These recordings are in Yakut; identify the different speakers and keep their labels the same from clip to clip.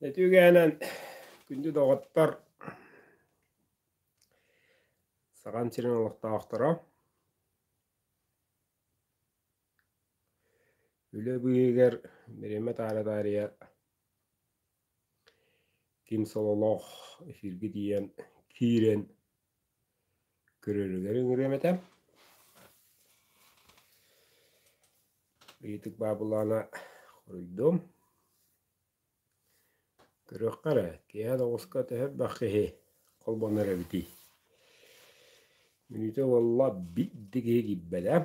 Speaker 1: Үтүгээнэн күндү доҕоттор, Сахам сирин олохтоохторо, үлэ быыһыгар бириэмэ таара-таарыйа ким сололоох эфиргэ тиийэн киирэн көрөрүгэр ыҥырыам этэ. Ыйытык баабылаана хоруйдуом. Көрүөххэ эрэ, киэһэ тоҕуска төһө элбэх киһи холбонор эбитий? Мүнүүтэ буолла биирдэ киһи киирбэтэ.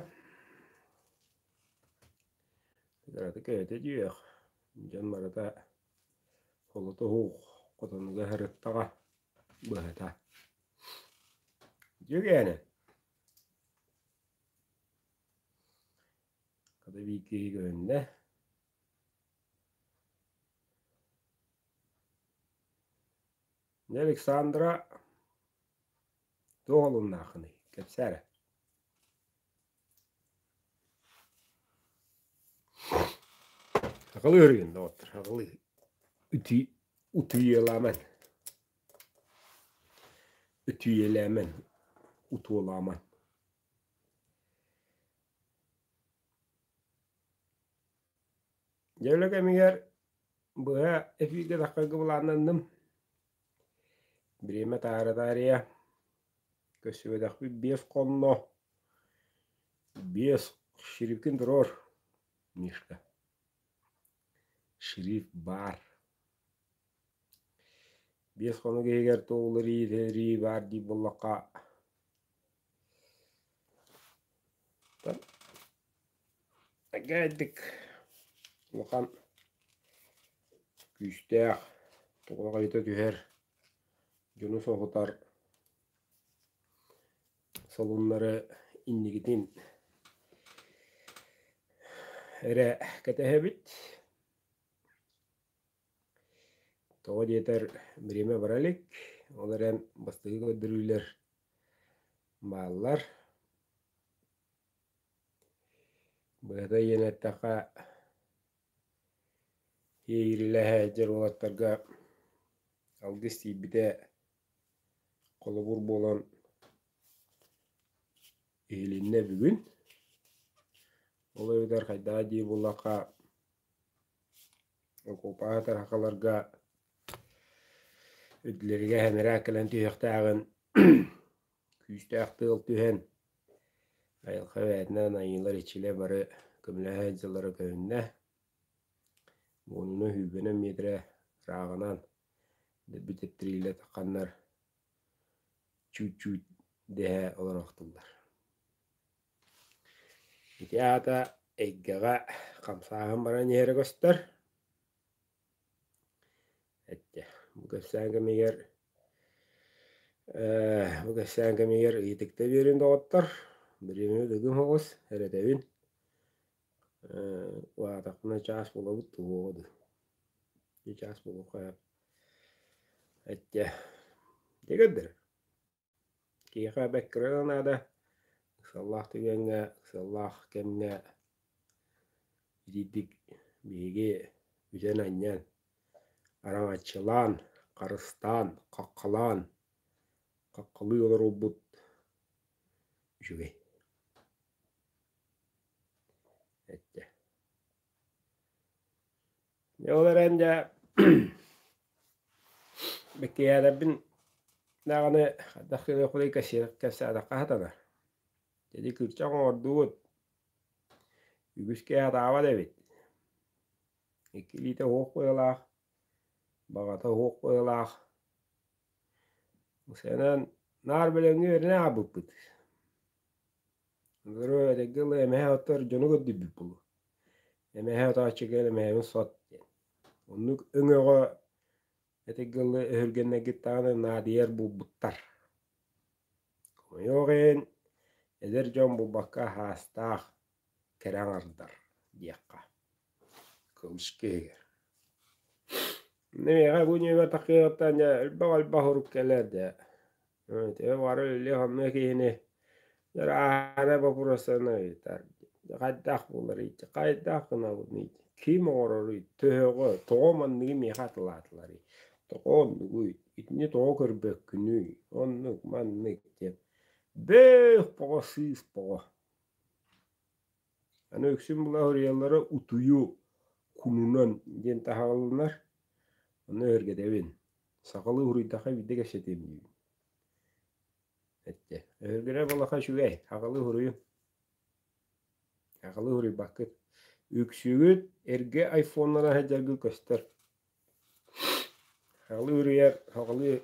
Speaker 1: Кыратык эбэтэ дьиэх, дьон барыта холото суох хотонуга сырыттаҕа быһата. Дьүгээнэ Хата биир киһи көһүннэ. Дьэ, Александра, туох олуннааххыный? Кэпсээ эрэ. Аҕалыы өрүгүн, доҕоттор, аҕалыы. Утуйалааман. Үтүйэлээмэн, утуолааман. Дьэ үлэ кэмигэр быһа эфиргэ таххарга былааннанным. Бириэмэ таара-таарыйа көрсүбэтэхпит 5 хонно. 5 шрифкин туруор, Мишка. Шрифт баар. 5 хонук иһигэр туох уларыйыы баар диир буоллахха Эгээдик улахан күүстээх тоҕо түһэр дьону соһутар солуннары инникитин эрэ кэтэһэбит. Тоҕо диэтэр бириэмэ бара илик, ол эрэн бастакы көрдөрүүлэр бааллар. Быһата диэн эттэххэ, иэйиилэһэ сылдьар уолаттарга алгыс тиийбитэ холобур буолан иһилиннэ бүгүн. Ол эбэтэр хайдаҕа дии буоллахха, окуопаҕа сахаларга үрдүлэригэр һэмэрээк кэлэн түһүөхтээҕин күүстээх тыал түһэн айылҕа бэйэтинэн айыылар иччилэр бары көмөлөһө сылдьаллара көһүннэ. Уонунан сүүрбэнэн миэтэрэ ырааҕынан дэлби тэптириилэ тахханнар чүүт-чүүт дэһэ олороохтуллар. Ити аата эйгэҕэ хамсааһын баран иһэрэ көстөр. Эттэ. Бу кэпсээн кэмигэр бу кэпсээн кэмигэр ыйытыкта биэрин доҕоттор. Бириэмэбит ыгым оҕус, эрэтэбин. Улаатахпына чаас буолабыт туһуоҕа дуу. Чаас буолуохха Эттэ. Дьэ көрдөр. Киһиэхэ бэккирэ да наада, ыксаллаах түгэҥҥэ, ыксаллаах кэмҥэ итиитик биһиги бүтэн-анньан, араҥаччылаан, харыстаан, хаххалаан, хаххалыы олорорбут үчүгэй. Эттэ. Дьэ ол эрэн дьэ бэккиһээдэрбин даҕаны хайдах гыныахпыный кэпсээтэххэ сатанар. Дьэ кырдьах оҥордубут, үгүс киһи сатаабат эбит. Икки илиитэ уһуох быһыылаах, баҕата уһуох быһыылаах. Сэнэн наар бэлэмҥэ үөрэнэ хаалбыппыт. Ырыа этэҥҥэ ылла эмэһэ оттор дьону көрдүүрбүт буолуо. Эмэһэ отооччу кэл эмэһэбин сот диэн. Оннук өҥөҕө этэҥҥэ ылла өһүргэннэргит даҕаны наадыйар буолбуттар. Хомойуох иһин, эдэр дьон булбакка аһаастаах кэрэ аҥардар диэххэ. Кылыс киһигэр. Миэхэ бу нүөмэр тахсыаҕыттан дьэ элбэх-элбэх урук кэлэр дьэ. Төһө баҕарар үлэлиэх-хамныах киһини ааһара боппуруостарын ыйытар. Хайдах буоларый, хайдах гынабыный? Ким оҥороруй, төһөҕө, тоҕо манныгы миэхэ атылаатыларый, тоҕо оннугуй, итини тоҕо көрбөккүнүй, оннук, маннык диэн бөөх боҕо сыыс боҕо. Аны үксүн була суруйаллара утуйуу кунунан диэн таһаҕаланар, ону өһүргэтэбин. Сахалыы уруйдахха биирдэ кэпсэтиэм диибин. Эттэ. Өһүргэнэр буоллахха үчүгэй, сахалыы уруйуҥ. Сахалыы уруйбаккыт. Үксүгүт эргэ айфоннара сылдьаргыт көстөр. Сахалыы уруйар, сахалыы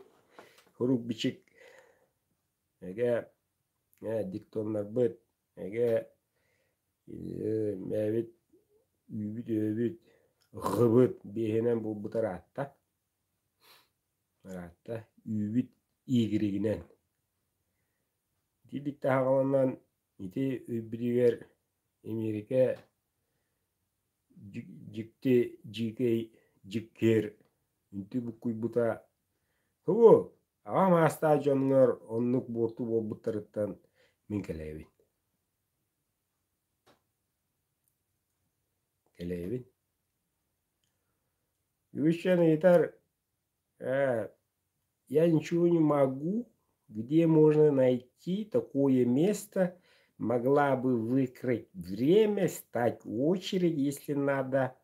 Speaker 1: сурук-бичик эгэ диктоннарбыт, эгэ бэйэбит үүбүт-өбүт, ҕыбыт биэһинэн булбута ыраатта. Ыраатта. Үүбүт иигиригинэн. Итирдик таһаҕаланан ити өйбүтүгэр Эмиэрикэ дьикти дьиикэй дьиккиэр үнтү буккуйбута Һугу, аҕам аастаах дьонҥор оннук буорту буолбуттарыттан мин кэлэйэбин. Кэлэйэбин. Үгүс дьон ыйытар, э, я ничего не могу, где можно найти такое место, могла бы выкроить время, стать в очередь, если надо,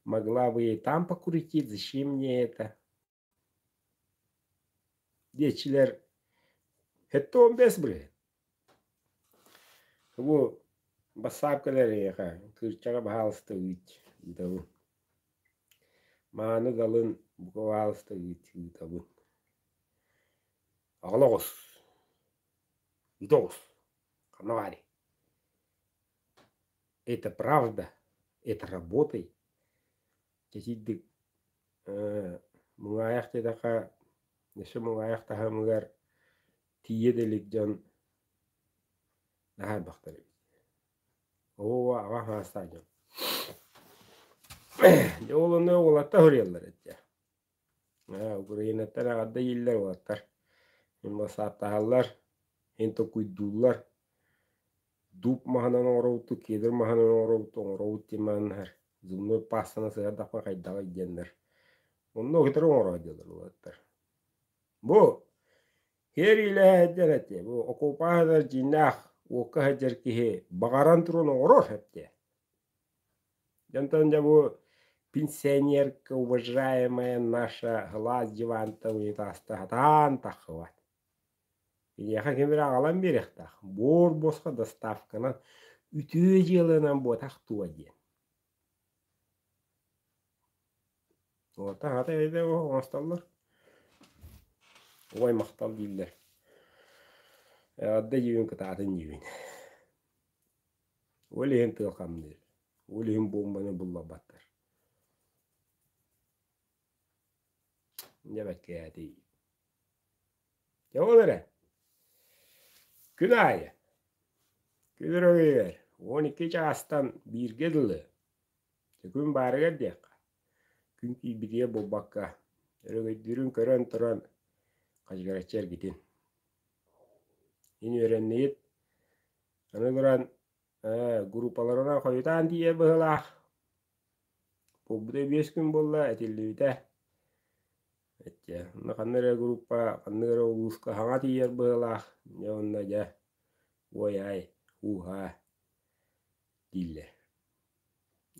Speaker 1: могла бы и там покрутить, зачем мне это? Диэччилэр 75 бырыһыан. Бу бассаап кэлэр эйиэхэ, кыырчаҕа баһаалыста ыыт, ыытабын. Мааны далын бука баһаалыста ыыт, ыытабын. Аҕала оҕус, ыыта оҕус, ханна баарый? Это правда, это работает. Чэчирдик Муҥаайах диэтэххэ, өссө муҥаайах таһымыгар тиийэ да илик дьон наһаа элбэхтэр эбит. Оо, аҕа саастаах дьон. Дьэ ол онно уолаттар суруйаллар этэ. Украинаттар эҕэрдэ дииллэр уолаттар. Мин бассааптаһаллар, эн толкуйдууллар. Дуб маһынан оҥоробут, кедр маһынан оҥоробут, оҥоробут диэн маһыннар зубной пастаны сыһардахпына хайдаҕый диэннэр. Онно кытары оҥороо диэлэр уолаттар. Бу һиэриилэһэ сылдьар этэ, бу окуопаҕа сытар дьиҥнээх уокка сылдьар киһи баҕаран туран оҥорор этэ. Дьонтон дьэ бу пенсионерка уважаемая наша сылаас дивантан унитазта сатаан таххыбат. Киниэхэ ким эрэ аҕалан биэриэхтээх, буор-босхо доставканан үтүө дьыаланан буотах дуо диэн. Уота хата эбэтэ оҥостоллор. Ой махтал дииллэр. Эҕэрдэ дьиибин кытаатын дьиибин. Ол иһин тыал хамныыр. Ол иһин буомбаны булларбаттар. Дьэ бэккээтий. Дьэ ол эрэ. Күн аайы. Күн өрөгөйүгэр 12 чаастан бииргэ дылы күн баарыгар диэххэ, күн киирбитигэр буолбакка, өрөгөйдүүрүн көрөн туран хачыгыраччы эргитин. Ин үөрэннигит, аны туран группаларынан хойутаан тиийэр быһыылаах. Буолбута 5 күн буолла, этиллибитэ. Эччэ, онно ханна эрэ группа, ханнык эрэ улууска хаҥа тиийэр быһыылаах. Дьэ онно дьэ, уой-аай, ууһаа дииллэр.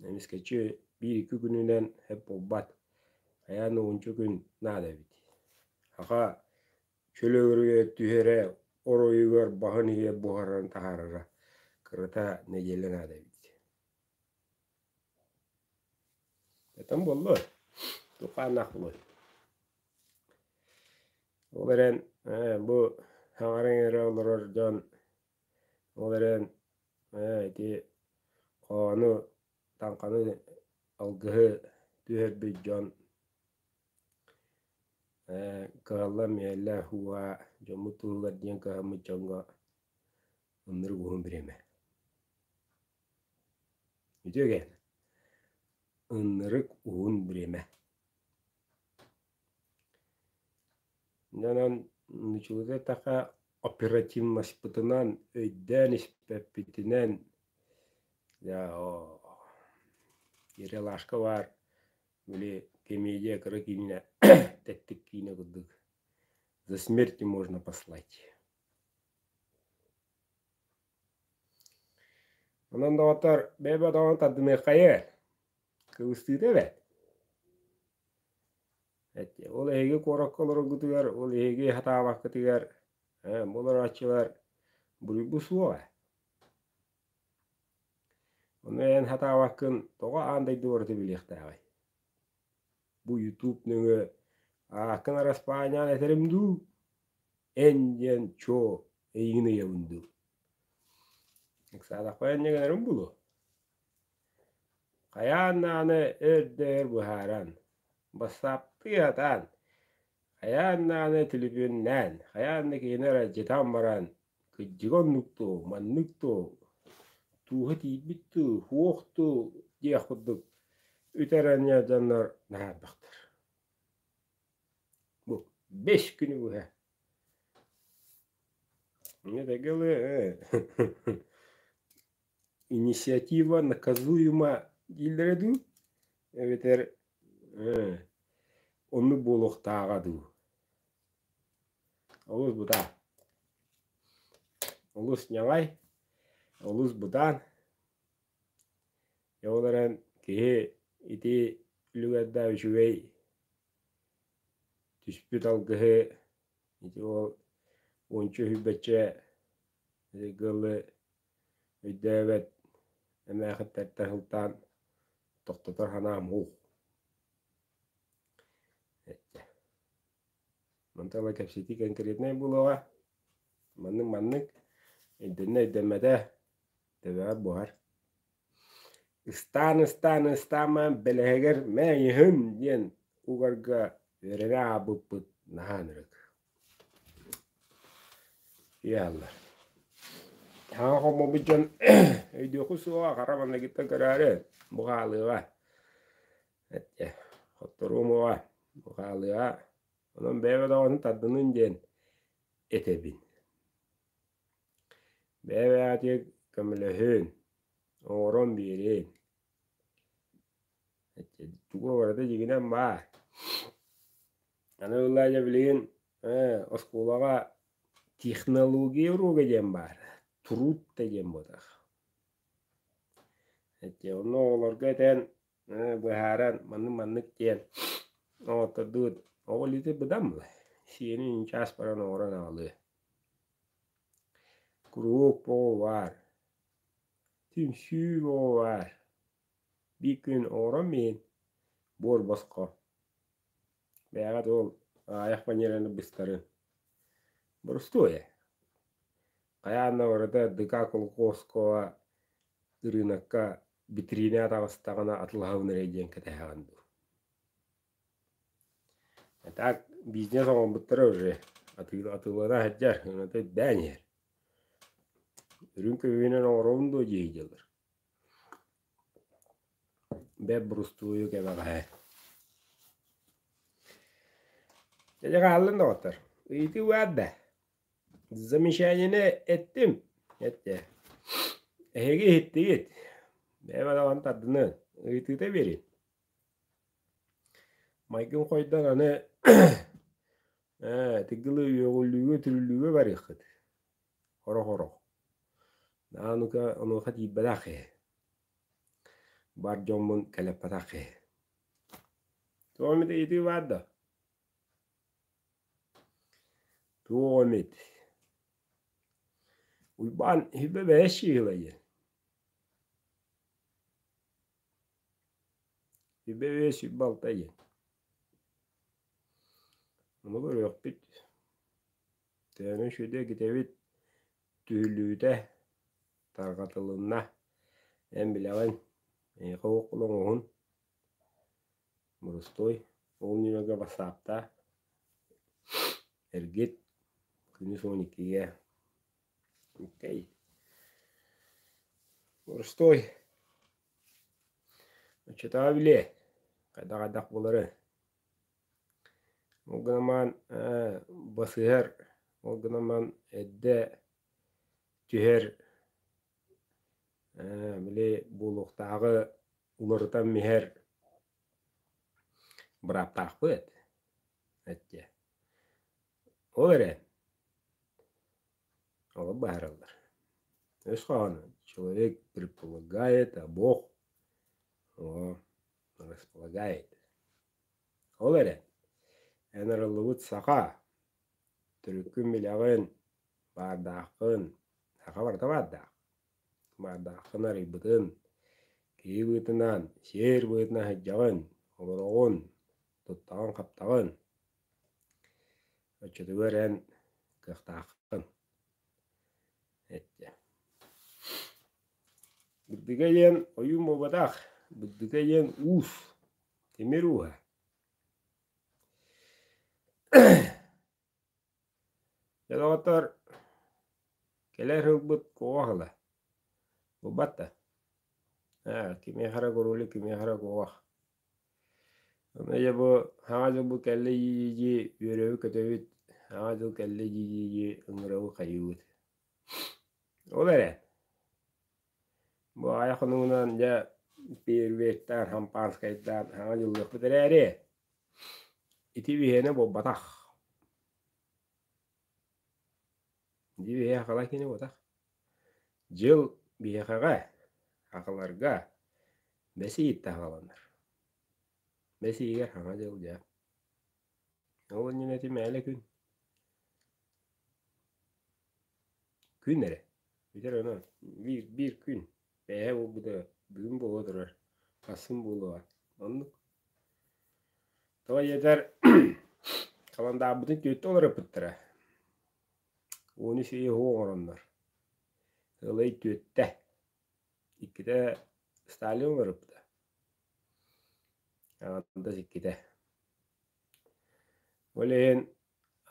Speaker 1: Эмискэччи биир-икки күнүнэн сөп буолбат, хайаан да уонча күн наада эбит. Аха чөлөөрүгэр түһэрэ, оройугар баһын иһигэр буһаран таһаарара кырата нэдиэлэ наада эбит. Этэн буоллун, туоххааннаах буолуой. Ол эрэн бу хаҥаран эрэ олорор дьон ол эрэн ити хоону, таҥханы, алгыһы түһэрбит дьон кыһаллан-мүһэллэн һууһаа дьоммут туһугар диэн кыһаммыт дьоҥҥо ынырык уһун бириэмэ. Үтүө кэм. Ынырык уһун бириэмэ. Дьэ онон нууччалыыта эттэххэ оперативноспытынан, өйдөөн испэппитинэн дьэ Ералашка баар, били комедия кыра киинэ, тэттик киинэ курдук. За смертью можно послать. Онон доҕоттор, бэйэ даҕаны тардыныаххайы. Кыбыстыыта эбээт. Ол эһиги куоракка олороргутугар, ол эһиги сатаабаккытыгар, бу олорооччулар буруйбу суоҕа. Ону эн сатаабаккын тоҕо аан дойду барыта билиэхтээҕий? Бу Ютуб нөҥүө ааккын араспаанньаан этэрим дуу, эн диэн чуо эйигин ыйабын дуу? Ыксаатахпына инньэ гынарым буолуо. Хайаан даҕаны өр да өр быһааран, бассааптыы сатаан, хайаан даҕаны түлүпүөннээн, хайаан да киһини аралдьытан баран, кырдьыга оннук дуу, маннык дуу, тууһа тиийбит дуу, суох дуу диэх курдук үтэр анньар дьоннор наһаа элбэхтэр. Бу 5 күнү быһа. Инициатива наказуема дииллэрэ дуу эбэтэр оннук буолуохтааҕа дуу? Олус бытаан. Олус ньаҕай, олус бытаан. Ол эрэн киһи ити үлүгэрдээх үчүгэй түспүт алгыһы ити ол уонча үһүйбэччэ ыалы өйдөөбөт эмээхиттэртэн сылтаан тохтотор санаам суох. Мантан ыла кэпсэтии конкретнай буолуоҕа. Маннык-маннык өйдөннө өйдөммөтө төбөҕөр буһар. Ыстаан-ыстаан ыстаамаан бэлэһигэр мээйиһин диэн угарга үөрэнэ аабыппыт наһаа ынырык. Иһаллар. Хаҥа хоммобут дьон өйдүөххүт суоҕа хара маннагыттан көрөөрү бу хаалыаҕа. Эттэ, хотторуомуоҕа, бу хаалыаҕа. Онон бэйэбэ даҕаны тардынын диэн этэбин. Бэйэ-бэйэҕитигэр көмөлөһүн, оҥорон биэриҥ. Тугу барыта дьиҥинэн баар. Аны ылла дьэ билигин оскуолаҕа технология уруога диэн баар, труд да диэн буолар. Онно оҕолорго этэн быһааран маннык-маннык диэн оҥоттордубут. Оҕо илиитэ быдан буолар. Сиэнин чаас баран оҥорон аҕалыа. Куруук оҕо баар, түмсүү оҕо баар. Биир күн оҥорон иһин буор босхо. Бэйэҕит ол аҕыйах фанераны быстарын. Боростуой ээ. Хайаан да барыта ДК колхозка ырыынакка витринэ таҕыстаҕына атылаһабын эрэ диэн кэтэһэҕин дуу. Так бизнес оҥорбуттара уже атыылана сылдьар, ырыната үрдээн иһэр. Үрүҥ көбүөнэн оҥоробун дуо дии сылдьаллар. Бэрт борустуойу кэбэҕэһэ. Дьэ хааллын доҕоттор. Ыйытыы баар да? Замечаниены эттим. Эттэ. Эһиги иһиттигит. Бэйэм аналан тардынын. Ыйытыыта биэрин. Майгым хойдон аны ээ тыгылы үөҕүллүүгэ түрүллүүгэ барыаххыт. Хорох-хорох. Наанука онуоха тиийбэтэх киһи. Бар дьоммун кэлэппэтэх киһи. Туох эмит ыйытыы баар да? Туох эмит? Уйбаан иһибэ бэйэ сиилэ диэн. Үбэ үөс үбэ алта диэн. Ону көрүөхпүт. Төһөнөн сүдү китэбит түһүллүбүтэ тарҕатылынна. Эн билэҕин, эйиэхэ уох оҥоһун. Боростуой, ол ньымаҕа бассааптаа. Эргит, күнүс 12-гэ. Окей. Боростуой. Оччотооҕу билиэ, хайдах-хайдах буолары. Ол гынан баран басыһар, ол гынан баран эрдэ түһэр били буолуохтааҕы. уларытан иһэр бырааптаахпыт эттэ. Ол эрэн олох быһаараллар. Өс хоһооно человек предполагает, а Бог о, располагает. Ол эрэн эн арыллыбыт саха төрүккүн билэҕин, баардааххын, саха барыта баардаах. Баардааххын арыйбытын, киһи быһыытынан, сиэр быһыытынан сылдьаҕын, олороҕун, туттаҕын-хаптаҕын. Оччотугар эн кыахтааххын эттэ. Бырдыга диэн ойуун буолбатах, Бырдыга диэн уус, тимир ууһа. Дьэ доҕоттор, кэлэр сылбыт куоҕах ыла. Булбат да. Ээ, кимиэхэ эрэ куруолу, кимиэхэ эрэ куоҕах. Ону дьэ бу Саҥа дьыл бу кэллэ дии-дии үөрэбит-көтөбүт, Саҥа дьыл кэллэ дии-дии ыҥырабыт хайыыбыт. Ол эрэн, бу аҕыйах хонугунан дьэ фейерверктээн, хампааскайдаан Саҥа дьыллыахпыт эрээри, ити биһиэнэ буолбатах. Ити биһиэхэ халай кини буолбатах. Дьыл биһиэхэҕэ, сахаларга бэс ыйыттан саҕаланар. Бэс ыйыгар Саҥа дьыл дьэ. Ол иннинэ ити мээлэ күн. Күн эрэ. Бүтэр онон биир, биир күн. Бэйэ буолбута бүгүн буола турар, сарсын буолуоҕа. Оннук. Тоҕо диэтэр халандаарбытын түөттэ уларыппыттара. 13 ыйы уһук оҥороннор. Ылай түөттэ. Иккитэ Сталин уларыппыта. Аҥардас иккитэ. Ол иһин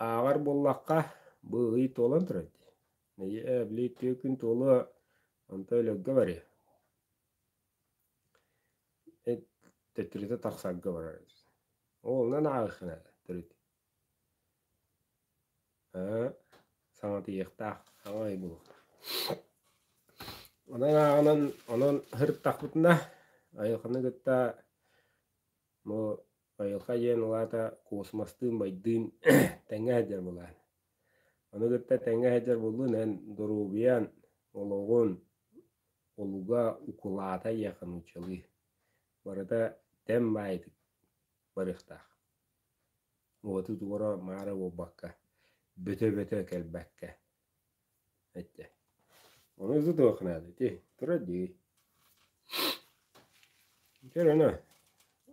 Speaker 1: ааҕар буоллахха, бу ый туолан турар дии. Ээ, били үтүө күн туолуо, онто өлөргө барыа. Төттөрүтэ тахсарга барар. Ол онон ааҕыаххына төрүт. Аа, саҥатыйыахтаах, саҥа ый буолуохтаах. Онон ааҕынан, онон сырыттахпытына, айылҕаны кытта бу айылҕа диэн ол аата космостыын байдыын тэҥҥэ сылдьар буолаан. Ону кытта тэҥҥэ сылдьар буоллун эн доруобуйаҥ, олоҕун олуга укулаата диэххэ нууччалыы барыта тэм баайытык барыахтаах. Уоту туора маара буолбакка, бөтө-бөтө кэлбэккэ эттэ. Ону тутуох наада ити турар дии. Көр ону.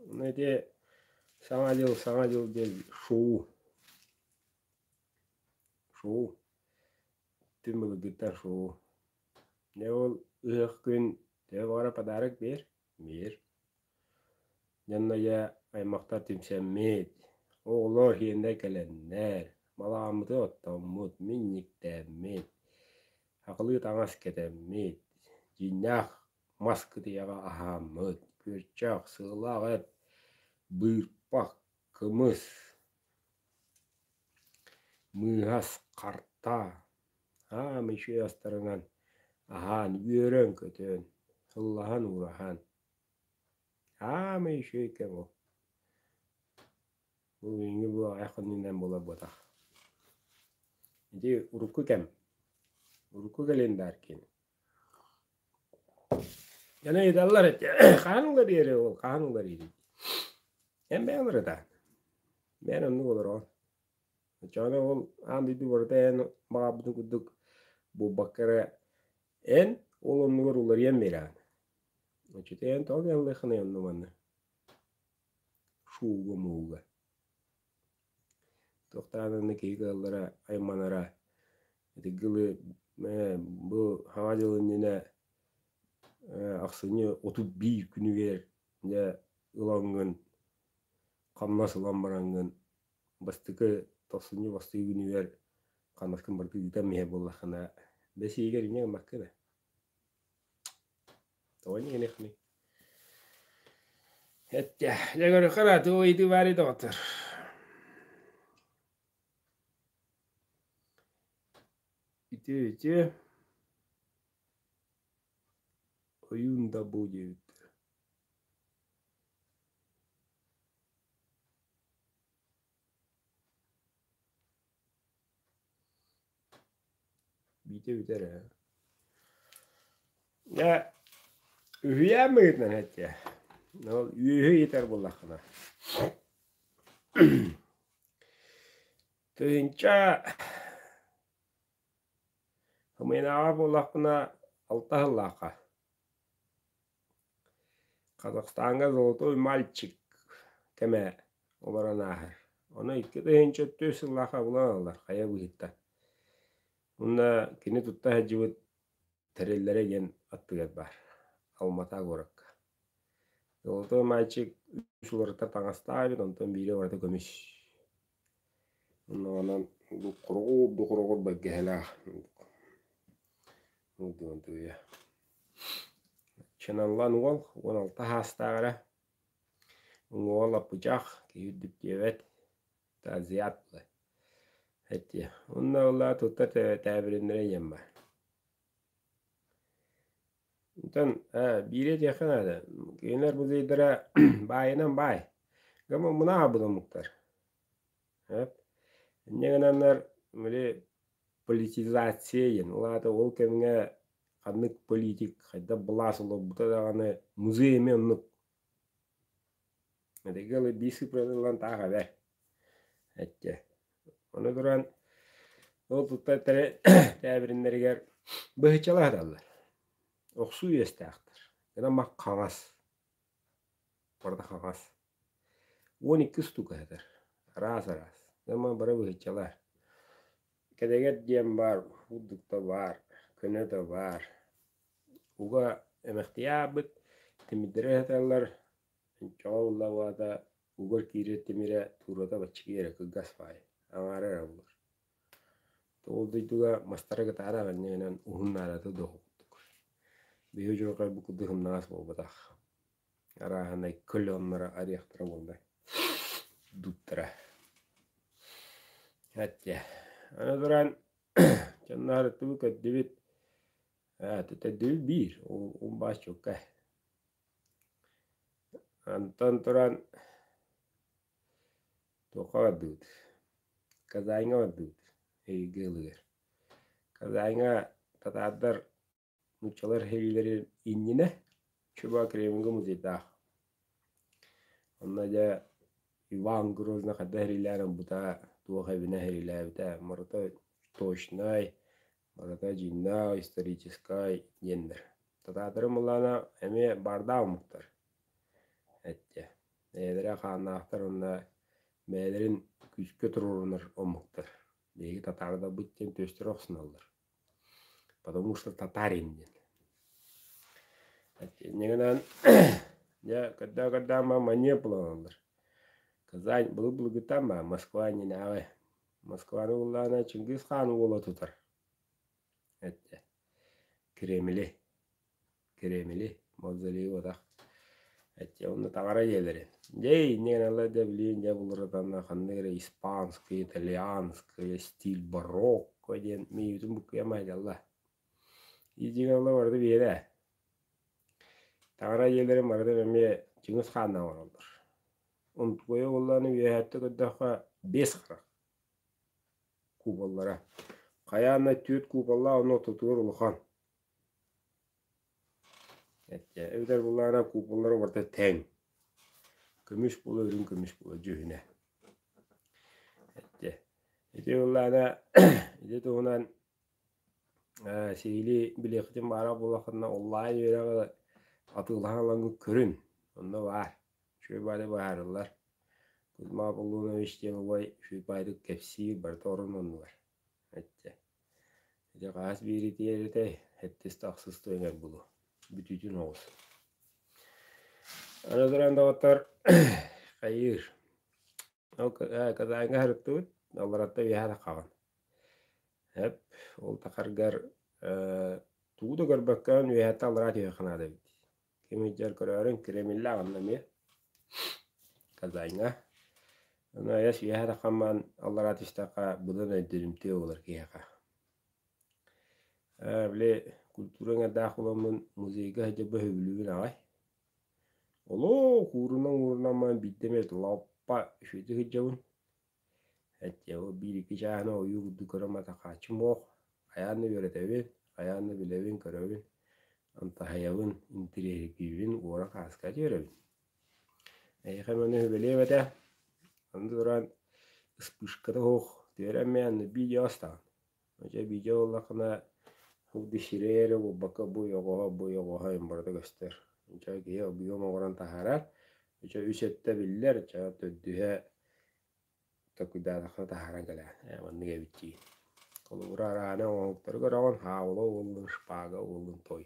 Speaker 1: Ону ити Саҥа дьыл, Саҥа дьыл диэн шоу. Шоу. Түн былыргыттан шоу. Дьэ ол ыһыах күн төһө баҕарар подарок биэр, биэр. Дьонно дьэ аймахтар түмсэммит, оҕолор иһиэннэр кэлэннэр, балаҕаммытын оттоммут, минньиктэммит, сахалыы таҥас кэтэммит, дьиҥнээх мас кытыйаҕа аһааммыт, күөрчэх, сыалаах эт, быырпах, кымыс, мыыһас, харта, аам үчүгэй астарынан аһаан, үөрэн-көтөн, ыллаһан-уураһан Аамай үчүгэй кэм ол. Бу билиҥҥи бу аҕыйах хонугунан буолар буотах. Ити урукку кэм. Урукку календарь киэнэ. Дьоно ыйыталлар этэ, хаһан уларыйар ол, хаһан уларыйар Эн бэйэҥ уларытаҕын. Бэйэҥ оннук олороҕун. Оччоҕуна ол аан дойду барыта эн баҕарбытыҥ курдук буолбакка эрэ эн ол оннугар уларыйан биэрэҕин. Оччото эн тоҕо кыһаллыаххыный онно манна шууга-мууга Туохтаан онно киһи кыһаллара, айманара ити дылы бу Саҥа дьыл иннинэ ахсынньы 31 күнүгэр дьэ ылаҥҥын хамнас ылан бараҥҥын бастакы тохсунньу бастакы күнүгэр хамнаскын барыта ыытан иһэр буоллаххына бэс ыйыгар инньэ гыммаккын ээ. Тоҕо инньэ гыныаххыный? Эттэ, дьэ көрүөххэ да, туох ыйытыы баарый доҕоттор? Үтүө үтүө. Ойуун да бу диэбиттэр. Биитэ бүтэр ээ. Дьэ, үһүйээн быһыытынан эттэ. Ол үөһү ыйытар буоллаххына. Тыһыынча Ымыйынааҕар буоллахпына алта сыллаахха Казахстаҥҥа «Золотой мальчик» кэмэ олорон ааһар. Ону 2004 сыллаахха булан ылаллар хайа быыһыттан. Уонна кини тутта сылдьыбыт тэриллэрэ диэн аттыгар баар, Алмата куоракка. «Золотой мальчик» үс уларыта таҥастаах эбит, онтон биирэ барыта көмүс. Онон духуругур бэргэһэлээх Чыналлан уол 16 саастаах эрэ, уҥуоҕа лаппычах, киһи үрдүк диэбэт, азиат этиэ. Уонна ыла тута тээбириннэрэ диэн баар. Онтон биири этиэххэ наада, кинилэр музейдара баайынан баай. Гама мунааҕа омуктар. Инньэ гынаннар били политизация диэн, ол аата ол кэмҥэ ханнык политик хайдах былаас олорбута даҕаны музей эмиэ оннук. Этэгэ ыла биир цифраны ылан таах эбэр эттэ. Ону туран ол туттар тээбириннэригэр быһыччалаһыталлар. Охсуу үөстээхтэр. Гынан мах хаҥас. Барыта хаҥас. 12 штука сытар. Араас-араас. Гынан бары быһыччалар. Кэдэгэр диэн баар, курдук да баар, көнө да баар. Уга эмэхтийэ аабыт, тимирдэрэ сыталлар, Оччоҕо ылла угар киирэр тимирэ туурата баччыгый эрэ кылгас баайы, аҥаара эрэ буолар. Ол дойдуга мастара кытаанах иннинэн уһун наадата да курдук. Биһиги дьоҕой бу курдук ымнаҕас буолбатах. Арааһынай көлөннөрө арыйахтара буолла. Дууттара. Эттэ. Аны туран дьонноорутубу көрдүбүт. Төрдүбүт биир, ол баас чуолкай. Онтон туран туохха бардыбыт? Казаньҥа бардыбыт эйгэ ылыгар. Казаньҥа татаардар нууччалар сэриилэрин иннинэ Чуба Кремльга музейдаах. Онно дьэ Иван Грозный хайдах сэриилээн ылбыта, туох эбинэ сэриилээбитэ барыта точнай, барыта дьиҥнээх историческай диэннэр. Татаатары мылаана эмиэ баардаах омуктар эттэ. Бэйэлэрэ хааннаахтар уонна бэйэлэрин күүскэ туруорунар омуктар. Биһиги татаардарбыт диэн түөстэрэ охсуналлар. Потому что татарин диэн. Инньэ гынан дьэ көрдөө-көрдөөн баран манньыа булаллар. Казань былыр-былыргыттан баар Москва иннинээҕи. Москваны буллаҕына Чингис хаан уола тутар эттэ. Кремли. Кремли, мавзолей уотах. Эттэ онно таҥара дьиэлэрин. Дьэ инньэ гыналлар дьэ билигин дьэ булуратанна ханнык эрэ испанский, итальянский стиль барокко диэн миибитин буккуйан майдалла. Иитигалла барыта биэрэ. Таҥара дьиэлэрин барытын эмиэ Чыҥыс хааннаах оҥороллор. Онтукайа буоллаҕына үөһээттэ көрдөххө биэс харах куполлара. Хайаан да түөрт куполлаах онно ортотугар улахан. Эттэ эбэтэр буоллаҕына куполлара барыта тэҥ. Көмүс буола үрүҥ көмүс буола дьүһүнэ. Эттэ. Ити буоллаҕына ити туһунан сиһилии билиэххитин баара буоллаххытына онлайн үөрэҕи атыылаһан ылаҥҥыт көрүн. Онно баар. Үчүгэй баайы быһаарыллар. Кузьма Аполлонович диэн убай үчүгэй баайдык кэпсиир, барыта орун оннугар. Эттэ. Ити хаас биэритигэр этэй, сэттис да ахсыс да өҥөр булу. Бүтүүтүн оҕус. Аны туран доҕоттор, хайыыр. Ол Казаньга сырыттыбыт, алларатта үөһэ таххаҕын. Эп, ол тахаргар тугу да көрбөккө үөһэттэн аллараа түһүөххэ наада эбит. Ким илдьэр көрөөрүҥ, Кремльлээх онно эмиэ Казаньҥа. Ону айас үөһэ таххаммаан аллараа түстэххэ быдан өйдөнүмтүө буолар киһиэхэ. Били культура эҥэрдээх буоламмын музейга сылдьарбын сөбүлүүбүн аҕай. Олох уурунан-уурунан баран биирдэ эмэ лаппа үчүгэйдик сылдьабын. Эттэ ол биир-икки чааһына ойуу курдук көрөн матахааччым суох. Хайаан да үөрэтэбин, хайаан да билэбин, көрөбүн, амтаһыйабын, интириэһиргиибин, уора-хааска түөрэбин. Эһиэхэ маны сүбэлиэм этэ. Аны туран ыспыышката суох түөрэммээн видео астаҕын. Дьэ видео ыллаххына бу сирэй эрэ буолбакка бу ойоҕоһо, бу ойоҕоһо барыта көстөр. Дьэ киһи объем оҥорон таһаарар. Дьэ үс өттө биллэр, дьэ төрдүһэ толкуйдаатаххына таһааран кэлээр. Ээ маннык эбит дии. Холобура араана оҥоһуктары көрөҕүн, хаабыла уоллун, шпага уоллун той.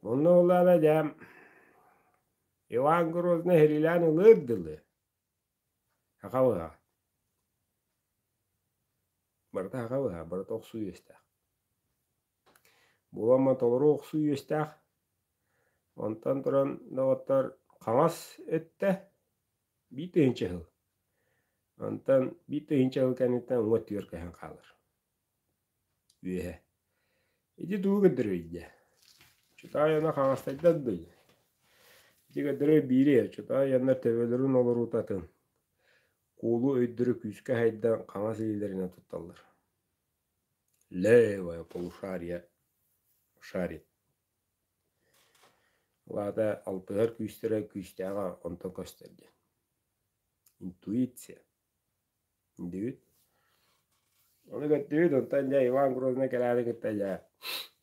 Speaker 1: Онно буоллаҕына дьэ Иван Грозный сэриилээн ылыар дылы саха быһа. Барыта саха быһа, барыта охсуу үөстээх. Буолан толору охсуу үөстээх. Онтон туран доҕоттор хаҥас өттө 1000 сыл. Онтон 1000 сыл кэнниттэн уҥа өттүгэр көһөн хаалар. Үөһэ. Ити тугу көрдөрөй дьэ? Чутаайана хаҥастайдан дуй? Ити көрдөрөр биири, чутаайаннар төбөлөрүн олоруутатын, куулу өйдөрө күүскэ хайдан хаҥас илиилэринэн тутталлар. Левое полушарие шарит. Ол аата алтыһар күүстэрэ күүстээҕэ онтон көстөр диэн. Интуиция. Диибит. Ону көрдүбүт, онтон дьэ Иван Грозный кэлээри кытта дьэ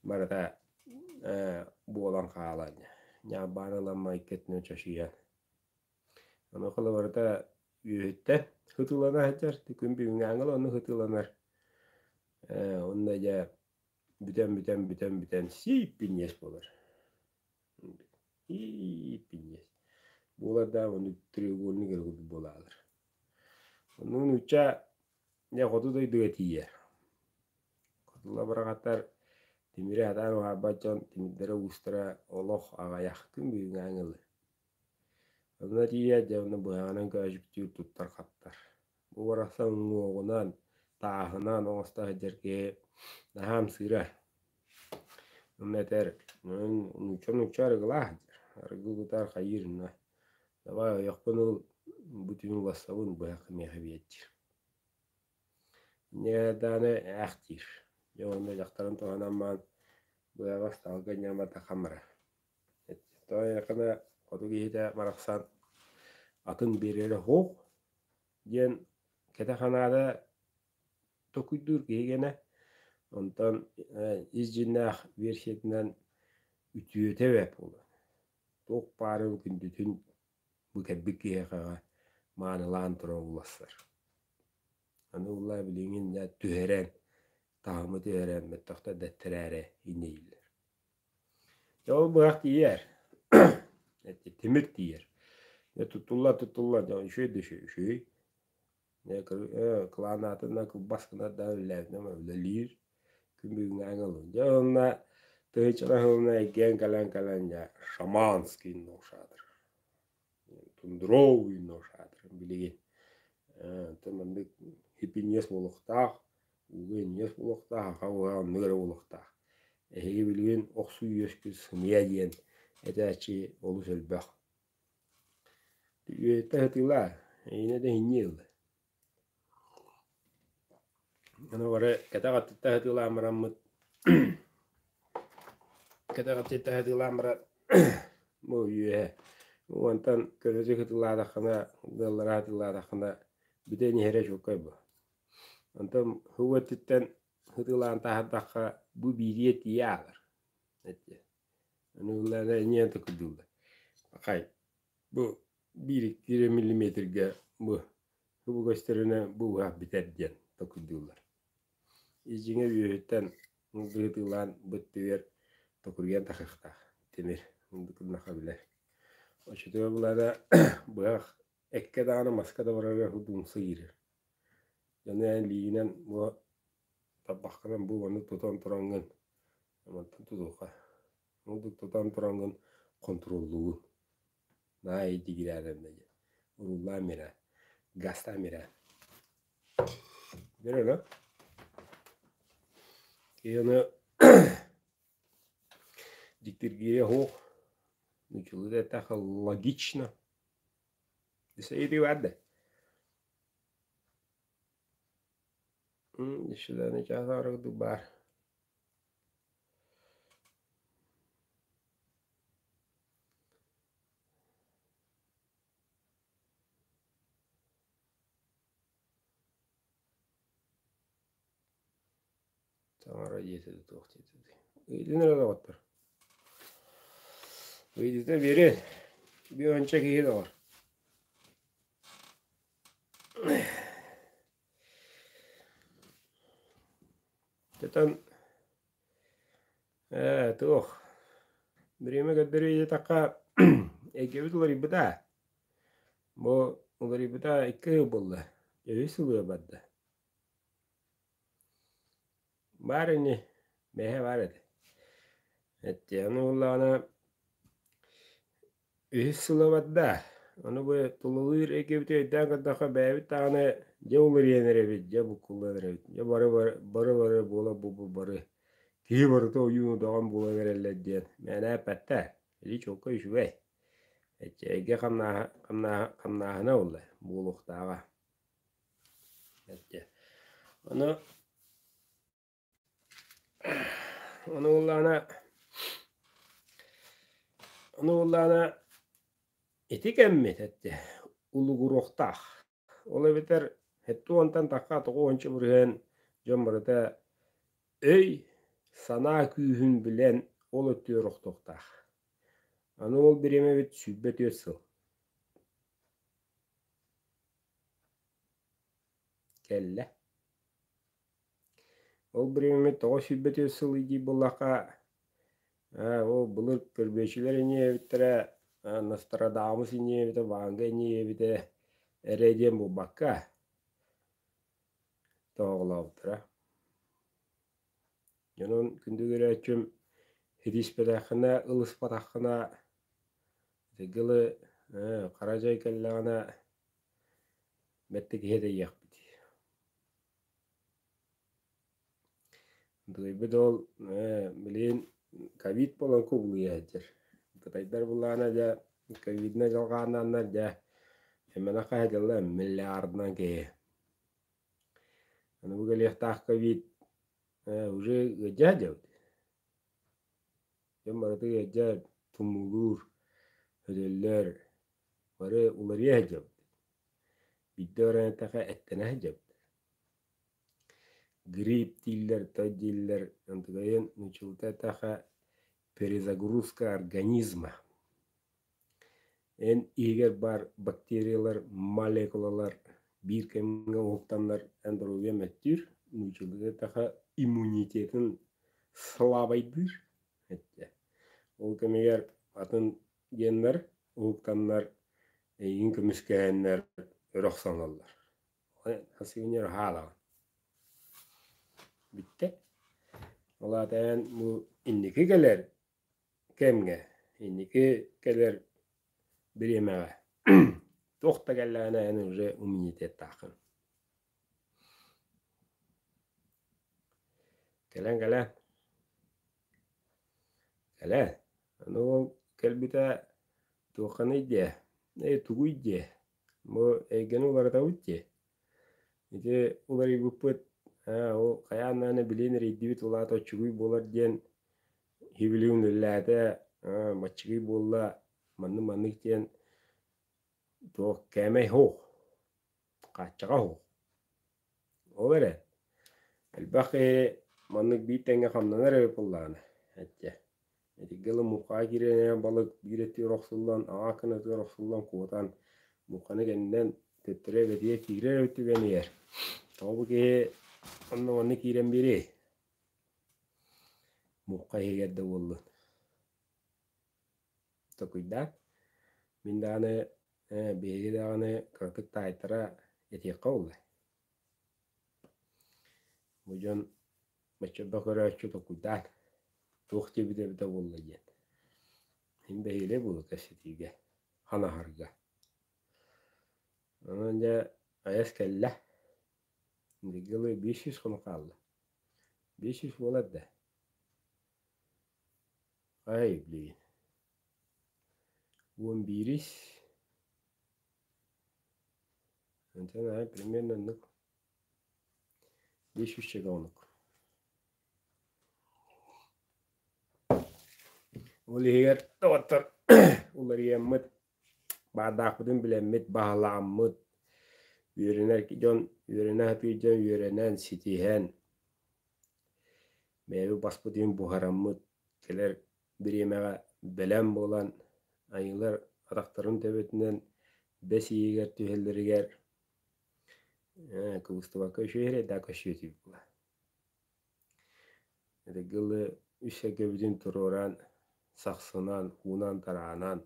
Speaker 1: барыта ээ буолан хаалан ньаабаан ылан майкытынан чочуйан. Онуоха барыта үөһүттэн хытыылана сылдьар, күн бүгүҥҥээҥҥэ да оннук хытыыланар. Ээ уонна дьэ бүтэн бүтэн бүтэн бүтэн сииппинньэс буолар. Ииппинньэс. Буолар да оннук треугольник эрэ курдук буолаалар. Оннук нуучча дьэ хоту дойдуга тиийэр. Хотула быраҕаттар тимири сатаан уһаабат дьон тимирдэрэ уустара олох аҕыйах күн бүгүҥҥээҥҥэ дылы. Онно тиийээт дьэ онно быһаҕынан көөчүктүүр туттар-хаптар. Бу барахсан уҥуоҕунан, тааһынан оҥосто сылдьар киһи наһаа ымсыырар. Онно этэр, нуучча-нуучча арыгылаах диир, арыгы кутар хайыыр онно давай ойохпун ыл, бу түүн улассабын, быһахха миэхэ биэр диир. Инньэ даҕаны ээх диир. Дьэ уонна дьахтарын туһанан баран быһаҕас таалга ньамата барар. Тоҕо хоту киһитэ барахсан атын биэрэрэ суох диэн кэтэх анаара толкуйдуур киһи гэнэ. Онтон ис дьиҥнээх версиятынан үтүөтэ бэрт буолар. Туох баарын күндүтүн бу кэлбит киһиэхэ маанылаан туран уларсар. Аны улаа билигин дьэ түһэрэн, таһымы түһэрэн мөлтөхтөр дэттэрээри инньэлииллэр. Дьэ ол быһах тиийэр, тимир тиийэр. Дьэ туттулла туттулла дьэ үчүгэй да үчүгэй. Кылаан аатынан кылбас гынар да үлэлээбитинэн үлэлиир. Күн бүгүҥҥээҥи ылын. Дьэ уонна тыһыынчанан сылынан эргийэн кэлэн кэлэн дьэ шаманский нож аатырар. Тундровый нож аатырар билигин. Оттон маннык хиппиньиэс буолуохтаах, ууга инньиэс буолуохтаах, аха уһа оннук эрэ буолуохтаах. Эһиги билигин охсуу үөскүт сымыйа диэн этээччи олус элбэх. Үөһүттэ сытыылаа, эйиэнэ да иһинньиэ ылла. Аны бары кэтэх аттыттан сытыылаан бараммыт кэтэх аттыттан сытыылаан баран бу үөһэ уонтан көнөтүк сытыылаатаххына, ыаллара сытыылаатаххына бүтэн иһэрэ чуолкай бу. Онтон һуу өттүттэн сытыылаан таһаардахха бу биириэ тиийэ аалар. Аны ыллаана инньэ токуйдууллар. Хай, бу биир-икки эрэ миллиметргэ бу бу көстөрүнэ бу уһаах бүтэр диэн токуйдууллар. Ис дьиҥэ үөһүттэн быһытыылаан быттыгар токуруйан тахыахтаах тимир гыннаха билэр. Оччотугар булаана быһах эккэ даҕаны маска да барарыгар умса киирэр. Дьону эн илиигинэн бу тарбаххынан бу маннык тутан тураҥҥын мантан тутуохха оннук тутан тураҥҥын хонтуруоллуугун наһаа эйдигирээтэннэ диэн урууллаан мирэ газтаан мирэ Бере Киһи дьиктиргиирэ суох нууччалыы да эттэххэ логично Ещё чаас аҥара баар. Таҥара дьиэтэ да туох диэтэ Ыйытын эрэ доҕоттор. Ыйытыта биэриэн. Биир киһи доҕор. Тетан ээ туох бириэмэ көрдөрүү диэтэххэ эйгэбит уларыйбыта. Бу уларыйбыта икки сыл буолла. Үһүс сылыгар барда. Баар ини, бэйэ баар этэ. Эттиэҕин уоллаҕына үһүс сыла барда. Ону бу тулалыыр эйгэбити өйдөөн көрдөххө бэйэбит даҕаны дьэ уларыйан эрэбит, дьэ буккуллан эрэбит. Дьэ бары бары бары буола бу бары киһи барыта ойуун удаҕан буолан эрэллэр диэн мээнэ эппэттэр. Ити чуолкай үчүгэй. Эйгэ хамнааһа хамнааһа хамнааһына буолла буолуохтааҕа. Ону ону буоллаҕына ону буоллаҕына ити кэммит этэ улугуруохтаах. Ол эбэтэр сэттэ уонтан тахха тоҕус уонча бырыһыан дьон барыта өй, санаа күүһүн билэн ол өттүгэр охтуохтаах. Аны ол бириэмэбит 24 сыл. Кэллэ. Ол бириэмэбит тоҕо 24 сыл диир буоллахха, ээ, ол былыр көрбүөччүлэр инньэ эбиттэрэ, Нострадамус инньэ эбитэ, Ванга инньэ эбитэ эрэ диэн буолбакка, тоһоҕолообуттара. Дьонун күндү көрөөччүм, ситиспэтэххинэ, ылыспатаххына, ити дылы хара дьай кэллэҕинэ бэрт киһи этэйиэхпит. Дыгыйбыт ол билигин ковид буолан кубулуйа сылдьар. Кытайдар былаана дьэ ковиднай дьалхааннааннар дьэ эмэнэ хаһа дьалла миллиардынан киһи. Аны бу кэлиэхтээх ковид уже ыалдьа сылдьабыт. Дьон барыта ыалдьар, тумуулуур, өлөллөр, бары уларыйа сылдьабыт. Биирдэ баран эттэххэ эттэнэ сылдьабыт. Грипп дииллэр, той дииллэр, онтукайын нууччалыыта эттэххэ перезагрузка организма. Эн иһигэр баар бактериялар, молекулалар биир кэмҥэ уһуктаннар эн доруобуйа мөлтүүр, нууччалыыта эттэххэ иммунитетын слабайдыыр эттэ. Ол кэмигэр атын геннэр уһуктаннар эйигин көмүскэһэннэр өрө охсонуллар. Сувенир хаалаҕын. Бүттэ. Ол аата эн бу инники кэлэр кэмҥэ, инники кэлэр бириэмэҕэ туох да кэллэҕинэ эн уже иммунитеттааххын. Кэлэн кэлэн кэлэн аны ол кэлбитэ туохханый диэ ээ тугуй диэ Бу эйгэни уларытабыт дии. Ити уларыйбыппыт ээ ол хайаан даҕаны билиэн эрийдибит ол аата оччугуй буолар диэн иһибилигин үлэлээтэ ээ маччыгый буолла маннык-маннык диэн туох кээмэй суох, хааччаҕа суох. Ол эрэн элбэх киһи маннык биир тэҥҥэ хамнанар эбит буоллаҕына эттэ Итиргэ ыла муҥхаҕа киирэн эрэр балык биир өттүгэр охсуллан, аҕа кынатыгар охсуллан куотан, муҥханы кэннинэн төттөрү эбэтигэр киирэр эбит түгэнигэр, тоҕо бу киһи онно манна киирэн биэриэй? Муҥха иһигэр да буоллун. Токуйдаан. Мин даҕаны, биһиги даҕаны кыратык таайтара этиэххэ буолла. Бу дьон бачча көрөөччү толкуйдаан, туох диэбитэ эбитэ буолла диэн. Син бэһиэлэй буолуо кэпсэтиигэ, ханаһарга. Онон дьэ айас кэллэ. Бииргэ ылыы 500 хонук хаалла. 500 буолар да? Ай, блин. Уон биирис. Онтон аай примерно оннук. Биэс сүүсчэкэ хонук. Ол иһигэр доҕоттор уларыйаммыт, баардаахпытын билэммит, баһылааммыт, үөрэнэр дьон, үөрэнэ сатыыр дьон үөрэнэн, ситиһэн, бэйэбит баспытын буһараммыт, кэлэр бириэмэҕэ бэлэм буолан, айыылар атахтарын төбөтүнэн бэс иһигэр түһэллэригэр кыбыстыбакка үчүгэй эрэйдээх көстүү буолар. Ытыгылы үс эргэбитин туруоран, сахсынан, уунан-тараанан,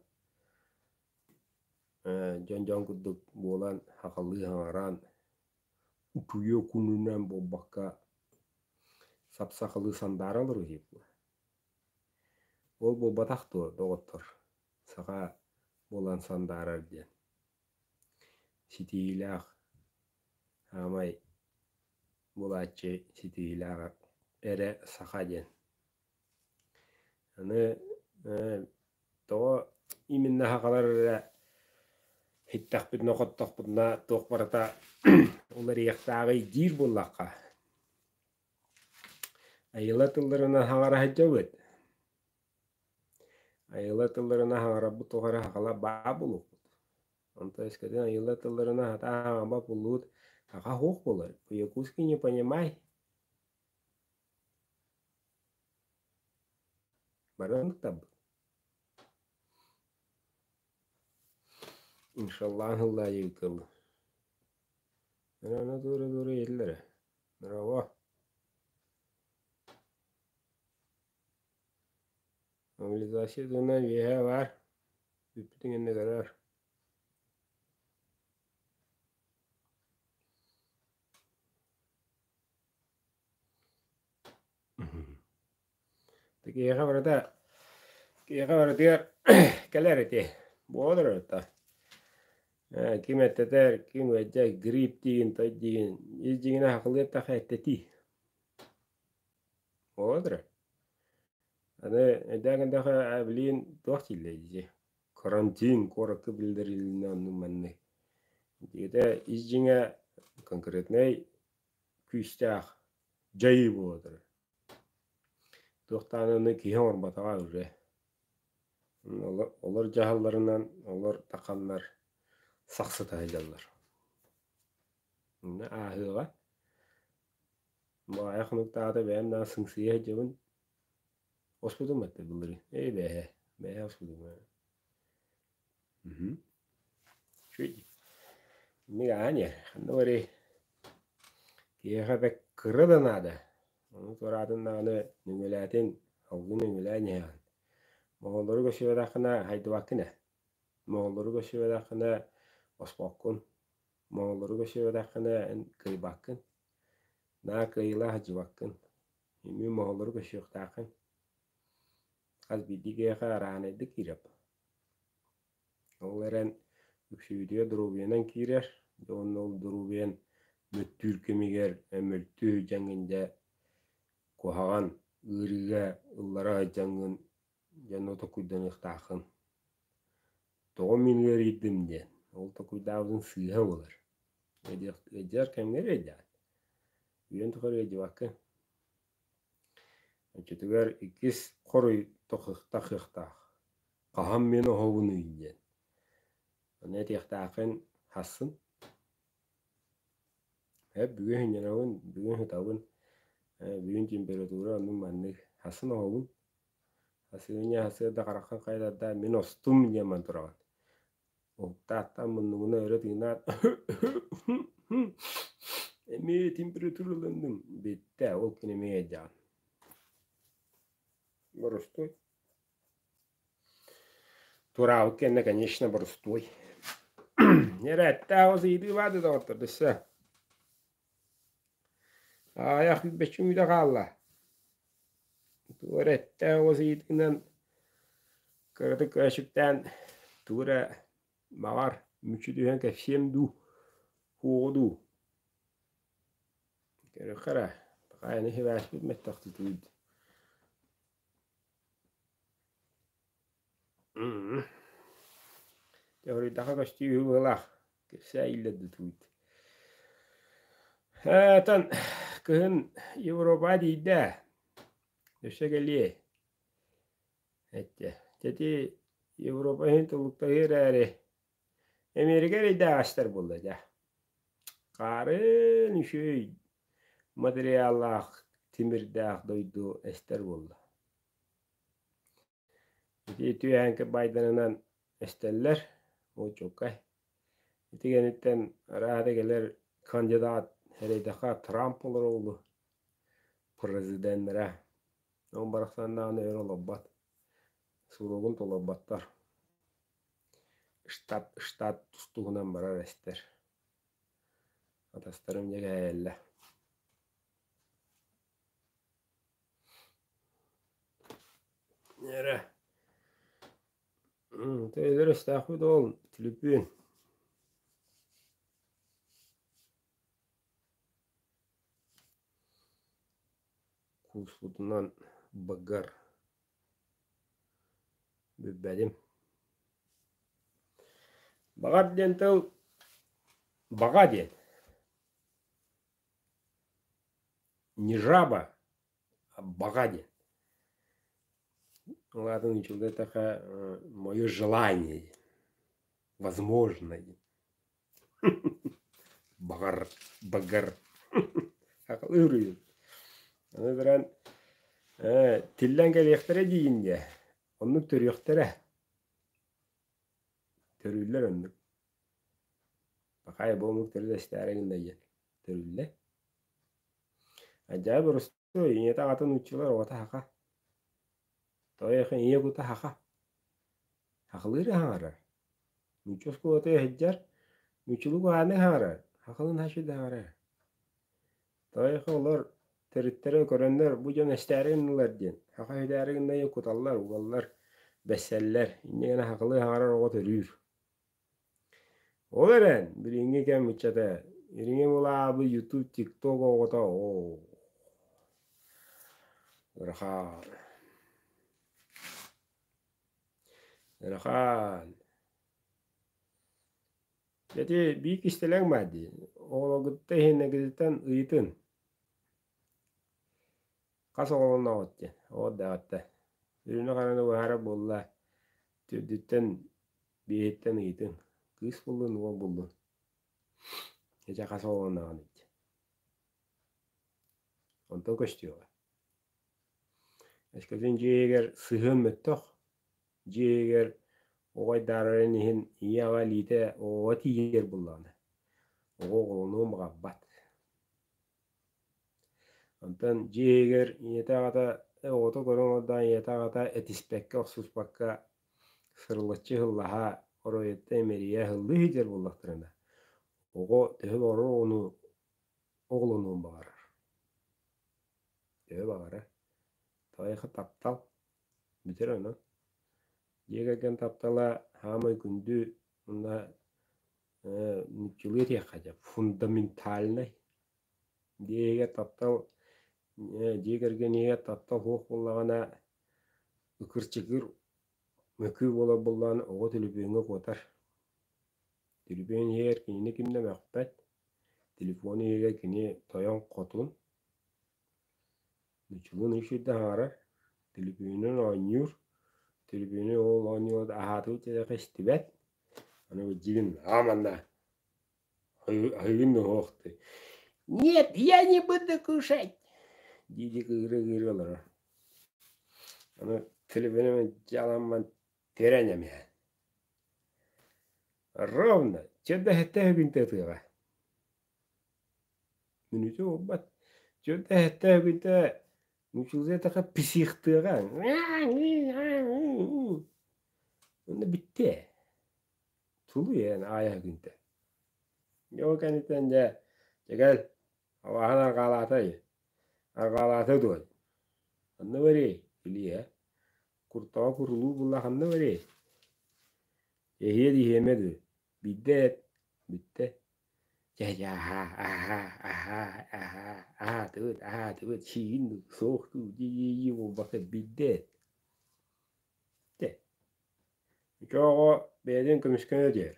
Speaker 1: дьон-дьон курдук буолан сахалыы саҥаран, утуйуо күнүнэн буолбакка сап-сахалыы сандаара олорор киһи Ол буолбатах дуо, доҕоттор, саха буолан сандаарар диэн Ситиһиилээх хаамай булааччы ситиһиилээх эрэ саха диэн. Аны тоҕо именно сахалар эрэ иһиттэхпитинэ-хоттохпутуна туох барыта уларыйыахтааҕый диир буоллахха, айыла тылларынан хаҥара сылдьабыт. Айыла тылларынан хаҥарарбыт тухары сахалар баа буолуохпут. Онтон өскөтүн айыла тылларынан сатаан хаҥарбат буоллубут, саха суох буолар. По-якутски не понимай. Бары оннуктарбыт. Иншаллаан ыллаайы ыытыллы. Аны туора-туора иһиллэрэ. Браво! Мобилизация туһунан үөһэ баар, бүппүтүн кэннэ көрөөр. Киһиэхэ барыта киһиэхэ барытыгар кэлэр ити буолар барыта. Ким эттэтэр, ким ыалдьар, грипп диигин, той диигин, ис дьиҥинэ сахалыы эттэххэ эттэтии. Буолар Аны өйдөөн көрдөххө, билигин туох дииллэр дии карантин куоракка биллэрилиннэ оннук маннык. Итиитэ ис дьиҥэ конкретнай күүстээх дьайыы буола турар. Туох даҕаны аны киһи оҥорботоҕо уже. Олор дьаһалларынан, олор таханнар сахсыта сылдьаллар. Онно ааһыаҕа. Баайа хонуктаата бэйэм даҕаны сыҥсыйа сылдьабын. Оспутум этэ былырыын. Ээ бээһэ, бээһэ оспутум ээ. Үчүгэй. Инник ааһан иһэр. Ханна барый? Киһиэхэ бэк кыра да наада. Ону туораатын даҕаны нөҥүөлээтин, салгыы нөҥүөлээн иһэҕин. Моҕоллору көрсүбэтэххинэ хайдыбаккын ээ. Моҕоллору көрсүбэтэххинэ оспоккун. Моҕоллору көрсүбэтэххинэ эн кыайбаккын. Наар кыайыылаах сылдьыбаккын. Эмиэ моһоллору көрсүөхтааххын. Хас биирдии киһиэхэ араанайдык киирэр. Ол эрэн үксүбүтүгэр доруобуйанан киирэр. Дьэ уонна ол доруобуйан мөлтүүр кэмигэр мөлтүү сылдьаҥҥын дьэ куһаҕан ыарыыга ыллара сылдьаҥҥын дьэ онно токуйданыахтааххын. Тоҕо мин ыарыйдым диэн. Ол токуйдаабытыҥ сыыһа буолар. Ыалдьар кэмҥэр ыалдьаҕын. Үйэн тухары ыалдьыбаккын. Оччотугар иккис хоруй тахыахтаах. Хаһан мин оһобунуй диэн. Ону этиэхтааххын хассын. Ээ бүгүн сынньанабын, бүгүн сытабын, бүгүн температура оннук маннык. Хассын оһобун. Хасыынньа хасыарда хараххын хайдарда мин остум диэн баран тураҕын. Уһуктааттан муннугуна өрө тыынаат эмиэ температураланным бүттэ ол күн эмиэ ыалдьаҕын. Боростуой. Туораабыт кэннэ, конечно, боростуой. Эрэттээх ыйытыы баар да доҕоттор өссө. Аҕыйах бэччиҥ хаалла. Тугу эрэ эттээх оҕус ыйытыынан кыратык көөчүктээн тугу эрэ баҕар мүччү түһэн кэпсиэм дуу, суоҕу дуу. Көрүөххэ эрэ, хайаны сибээспит мөлтөхтүтүй. Дьэ, көстүү үһү быһыылаах. Кэпсээ ииллэрдэ тугуй. Оттон кыһын Европаҕа тиийдэ, өссө кэлиэ эттэ. Дьэ ити Европа иһин тулуктаһыы эрээри, Эмиэрикэ эрэйдээҕэстэр буолла дьэ. Хаарын үчүгэй материаллаах, тимирдээх дойду эстэр буолла. Ити түһээн баайдарынан эстэллэр, ол чуолкай. Ити кэнниттэн арааһа кэлэр кандидат эрэйдэххэ Трамп олороолу президеннэрэ. Ол барахсан даҕаны өр олорбот, суругун толорботтор. Штат штат тустуугунан барар эстэр. Атастарым дьэ кээйэллэр. Эрэ Өлөр өстөөхпүт ол түлүпүөн. Кууспутунан быгар Билбэтим. Баҕар диэн тыл баҕа диэн. Не жаба, а баҕа диэн. Ол аата нууччалыы эттэххэ мое желание диэн, возможно диэн. Баҕар, багар. Сахалыы уруйун. Аны туран тиллэн кэлиэхтэрэ диигин дии. Оннук төрүөхтэрэ. Төрүүллэр оннук. Пахай бу омук төрүт эстээри гынна диэн. Төрүүллэр. Адьаа боростуой ийэтэ аҕата нууччалар оҕото саха. Тоойохо ийэ кута саха. Сахалыыр аһаҥарар. Нуучча оскуолата сылдьар, нууччалыы куһаҕаннык аһаҥарар, сахалыы наһаа үчүгэйдик аһаҥарар. Тоойохо олор төрүттэрэ көрөннөр бу дьон эстээри гыннылар диэн, саха үһүтээри гынна диэн куталлар, угаллар, бэссэллэр. Инньэ гынан сахалыы аһаҥарар оҕо төрүүр. Ол эрэн, билиҥҥи кэм ыччата ириҥэ былаабы YouTube, TikTok оҕото оо ыарахан. Ыарахан. Ити биир кистэлэҥ баар дии. Оҕолоргутта иһиннэгититтэн ыйытын. Хас оҕолонноҕут диэн. Оҕо эрдэҕиттэн. Үрүнү-хараны быһаарар буолла. Төрдүттэн биэһиттэн ыйытыҥ. Кыыс буллун, уол буллун. Ити хас оҕолонноҕун диэн. Онтон көстүөҕэ. Өскөтүн дьиэ иһигэр сыһыан мөлтөх, дьиэ иһигэр оҕо айдаарарын иһин ийэ-аҕа илиитэ оҕоҕо тиийэр буоллаҕына, оҕо оҕолонуон баҕарбат. Онтон дьиэ иһигэр ийэтэ-аҕата оҕото көрөн олордоҕуна ийэтэ-аҕата этиспэккэ, охсуспакка сырылаччы ыһыллаһа, оройуттан имэрийэ ыһыллыы сылдьар буоллахтарына, оҕо төһө баҕарар оҕону оҕолонуон баҕарар. Төһө баҕарар. Таайха таптал бүтэр онон. Дьиэ кэргэн таптала саамай күндү уонна нууччалыы этиэххэ дьэ фундаментальнай. Дьиэ иһигэр таптал дьиэ кэргэн иһигэр таптал суох буоллаҕына ыкыр-чыкыр мөкү буолар буоллаҕына оҕо түлүпүөҥҥэ куотар. Түлүпүөн иһигэр кинини ким да мөхпөт. Телефон иһигэр кини тойон хотун Нуччалыын үчүгэйдик аһаарар, түлүпүөнүнэн оонньуур, түлүпүөнү ол оонньуур аһаатыбыт диэтэххэ истибэт, аны билдьигин аа манна аһыгын уһуох «Нет, я не буду кушать!» дии-дии кыыһыра-кыыһыра олорор. Аны телефонун дьаламман тирэн эмиэ. Ровно чэрдэһиттэ үгүнтэ ытыаҕа. Мүнүүтэ буолбат. Чөрдэһиттэ үгүнтэ нууччалыы эттэххэ психтыаҕа. Онно бүттэ. Тулуй эн аайа үгүнтэ. Дьэ ол кэнниттэн дьэ чэгэл абааһын арҕаалаатай арҕаалаата дуо? Ханна барыай Илиэ куртаҕа курулуу булла ханна барыай? Эһиэ диһиэмэ дуу биирдэ эт бүттэ дьэ дьэ аһаа аһаа аһаа аһаа аһаатыбыт аһаатыбыт сиигин дуу суох дуу дии буолбакка биирдэ эт Дьэ ити оҕо бэйэтин көмүскэнэ диэр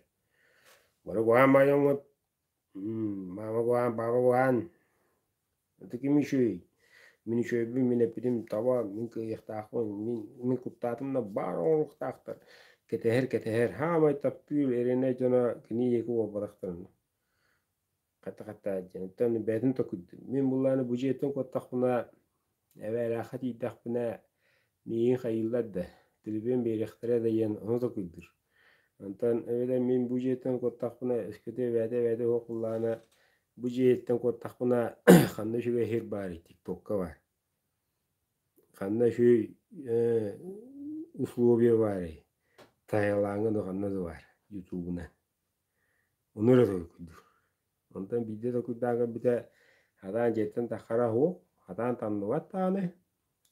Speaker 1: бары куһаан баайаҥҥыт маама куһаан папа куһаан. Это ким үчүгэй? Мин үчүгэйбин, мин эппитим таба, мин кыайыахтаахпын, мин, мин куттаатым да баар оҥоруохтаахтар. Кэтэһэр, кэтэһэр, хаамай таптыыр, эрэнэр дьоно кини диэки буолбатахтарын. Хата-хата диэн. Оттон бэйэтин токуйдум. Мин буллааны бу дьиэттэн куоттахпына, эбээлээххэ тиийдэхпинэ, миигин хайыыллар да, төлөпүөн биэриэхтэрэ да диэн ону токуйдуур. Онтон эбэтэр мин бу дьиэттэн куоттахпына, өскөтө эбээтэ эбээтэ суох буоллаҕына, бу дьиэттэн куоттахпына, ханна үчүгэй сир баарый? Тиктокка баар. Ханна үчүгэй условия баарый? Таилаҥҥа да ханна да баар, ютубунан. Ону эрэ толкуйдуур. Онтон биирдэ толкуйдаан көрбүтэ, сатаан дьиэттэн таххара суох, сатаан таҥныбат даҕаны,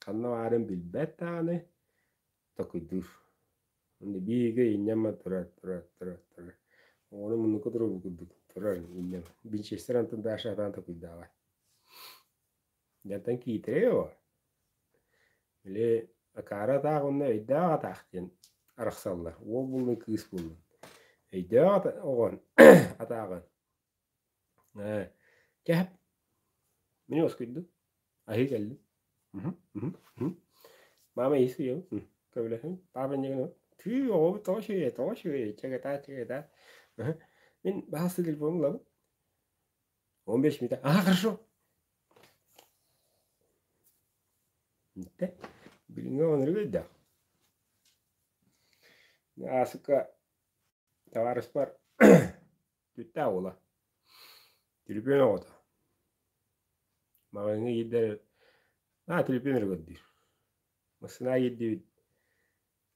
Speaker 1: ханна баарын билбэт даҕаны, толкуйдуур. Онно бииргэ инньэм турар, турар, турар, турар. Оҕону муннукка турар курдук турар инньэм. Винчестер онтон дальше сатаан толкуйдаабат. Дьантан киитэрэй оҕо. Били акаары атаах уонна өйдөөх атаах диэн арахсаллар. Уол буллун, кыыс буллун. Өйдөөх оҕон атааҕын ээ кэһэп мин уоскуйдум аһыы кэллим Мама иһи суйабын көбүлэһин папа инньэ гынан тыы оҕобут тоҕо үчүгэйэ тоҕо үчүгэйэ чэгэтаа чэгэтаа мин баһаста телефонун ылабын 15 минут ага хорошо Бүттэ. Билиҥҥи оҕонорго өйдөөх. Аасыкка табаарыспар түттээх уола. Түлүпүөн оҕото. Маҕаһыыҥҥа киирдэр аа түлүпүөн эрэ көрдүүр. Массыына киирдибит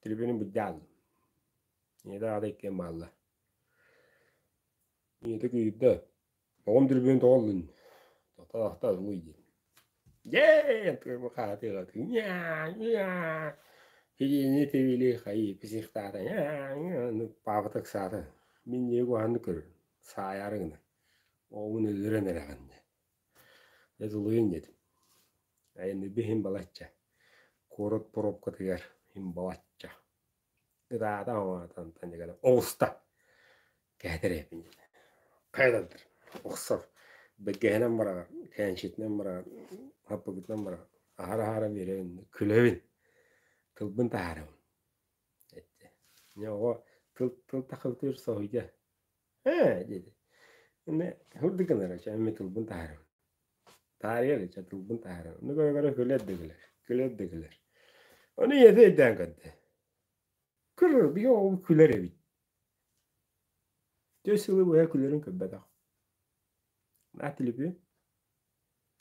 Speaker 1: түлүпүөнүн былдьаан ыллым. Ийэтэ аҕата иккиэн бааллар. Ийэтэ кыыһырда. Оҕом түрбүөн тоҕо ыллын? Тохтоо, ыллый диэн. Дьээ, хаатыаҕа ньаа-ньаа Хигиени тэбиилии хайыы психтаата ньаа-ньаа паапата ыксаата. Мин дьиэ куһаҕаннык көрөрүм, саайаары гынар. Оҕобун өлөрөн эрэҕин диэн. Дьэ тулуйун диэтим. Айанныырбын иһин балачча. Куорат пробкатыгар иһин балачча. Ытаата оҥоотон оҕуста кэһэтэр эбиппин диэн хайаталлар охсор бэргэһэнэн быраҕар кээнчитинэн быраҕар хаппыгытынан быраҕар аһара-аһара биэрэбин күлэбин тылбын таһаарабын эттэ дьэ оҕо тыл тыл тахыбытыгар соһуйда ээ диэтэ эмэ урдук гынара чэ эмэ тылбын таһаарабын таарыйар чэ тылбын таһаарабын ону көрө-көрө күлэр да күлэр күлэр да күлэр ону ийэтэ өйдөөн көрдө Көр, биһи оҕобут күлэр эбит. Түөрт сылы быһа күлэрин көрбөтөх. Наһаа түлүпүөн.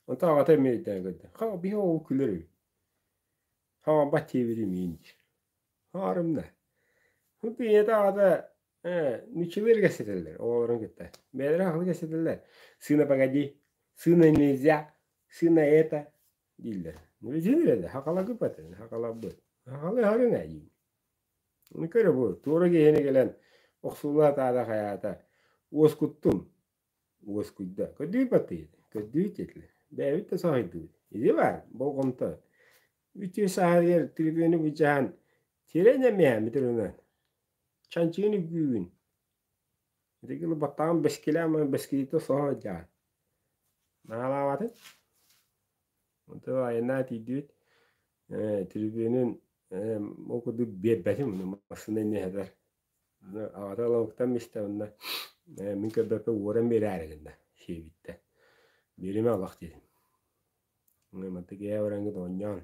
Speaker 1: Онтон аҕата эмиэ өйдөөн көрдө. Ха, биһи оҕобут күлэр эбит. Хаҥарбат диэбитим иин диир. Хаарымна. Бу ийэтэ аҕата нуччалыы кэпсэтэллэр оҕолорун кытта. Бэйэлэрэ сахалыы кэпсэтэллэр. Сына погоди, сына нельзя, сына это дииллэр. Дьиҥэр сахаларгыт сахаларбыт. Сахалыы аһарыҥ ээ диибин. Ону көрө бу, туора киһини кэлэн охсуулаатаата хайаата уоскуттум. Уоскуйда. Көрдүү баттыйыт, көрдүү диэтилэр. Бэйэбит да соһуйдубут. Ити баар, болҕомто. Үтүө сааһыгар түргэнник былдьаһан тирэн эмиэ бүтүрүнэн. Чанчыгын үгүүгүн. Ити кылы баттаҕын бэскилээн бэскилиитэ соһо дьаан. Наалаабатын. Онто айаннаа тиийдибит. Түргэнин ол курдук биэрбэтим массыына инньэ сытар. Аҕата ылан истэ уонна мин көрбөппө уоран биэрээри гынна сиэбиттэн. Биэримэ олох диэтим. Мантык ийэ бараҥҥыт оонньоон,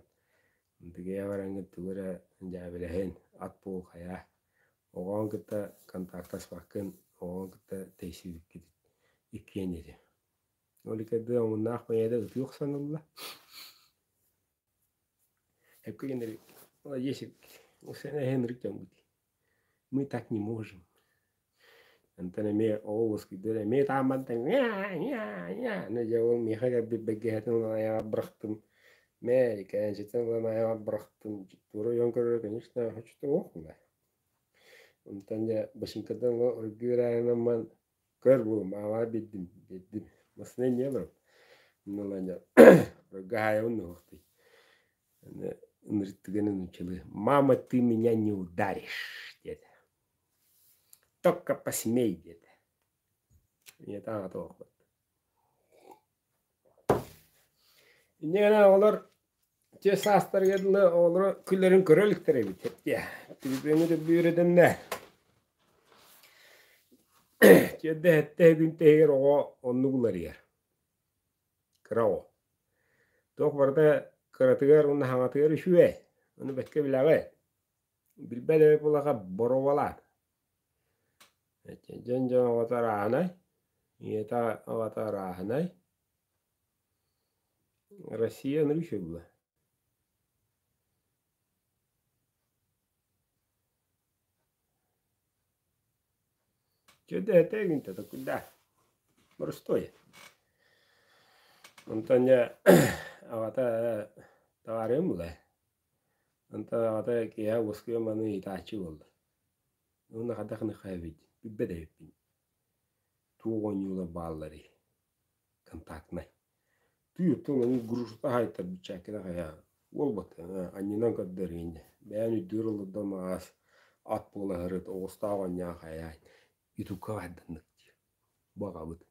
Speaker 1: мантык ийэ бараҥҥыт тугу эрэ дьээбэлэһин, ат буол хайаа. Оҕоҕун кытта контактаспаккын, оҕоҕун кытта тэйсибиккит иккиэн диэтим. Ол иккэрдэ омуннаах бэйэтэ ытыы охсон ылла. Эпкэ генерик, молодец, Мы так не можем. Онтон эмиэ оҕо уоскуйдур эмиэ тааммантан ньаа дьэ ол миэхэ кэлбит бэргэһэтин ылан айаҕар бырахтым мээ кээнчитин ылан айаҕар бырахтым туора ойон көрөрө конечно хочто суох Онтон дьэ башинкаттан ылан оргууй эрээһинэн Көр бу, маамаҕа биэрдим, биэрдим. Массыына инньэ олорон. Онно гаһаайабын уһуктуй. Ынырыктыгын нууччалыы «Мама, ты меня не ударишь» диэтэ. «Только посмей» диэтэ. Ийэтэ аҕата оһохпот. Инньэ гынан оҕолор дьэ саастарыгар дылы оҕолоро күллэрин көрө иликтэр эбит диэ. Түбүөҥҥэ дүрбүөрэтэннэ Тиэрдэ сэттэ күн тэһигэр оҕо оннук уларыйар. Кыра оҕо. Туох барыта кыратыгар уонна хаҥатыгар үчүгэй. Ону бэккэ билэҕит. Билбэт эбит буоллахха боруобалаат. Дьон-дьон оҕото арааһынай, ийэтэ аҕата арааһынай. Россия ынырык үчүгэй буолла. Чөдөтө күнтэ токуйдаа. Боростуой. Онтон дьэ аҕата табаарыһым буолла. Онтон аҕата киэһэ уоскуйа маны ыйытааччы буолла. Уонна хайдах гыныахха эбит, билбэт эбиппин. Туох оонньуулар баалларый? Контактнай. Тыы оттон аны грушата хаайтар быччааккына хайаа уолбат анньынан көрдөр инньэ. Бэйэн өйдүүр олордом аас ат буола сырыт оҕустаах оонньоон хайаан ютубка баарданнык диир. Бу аҕабыт.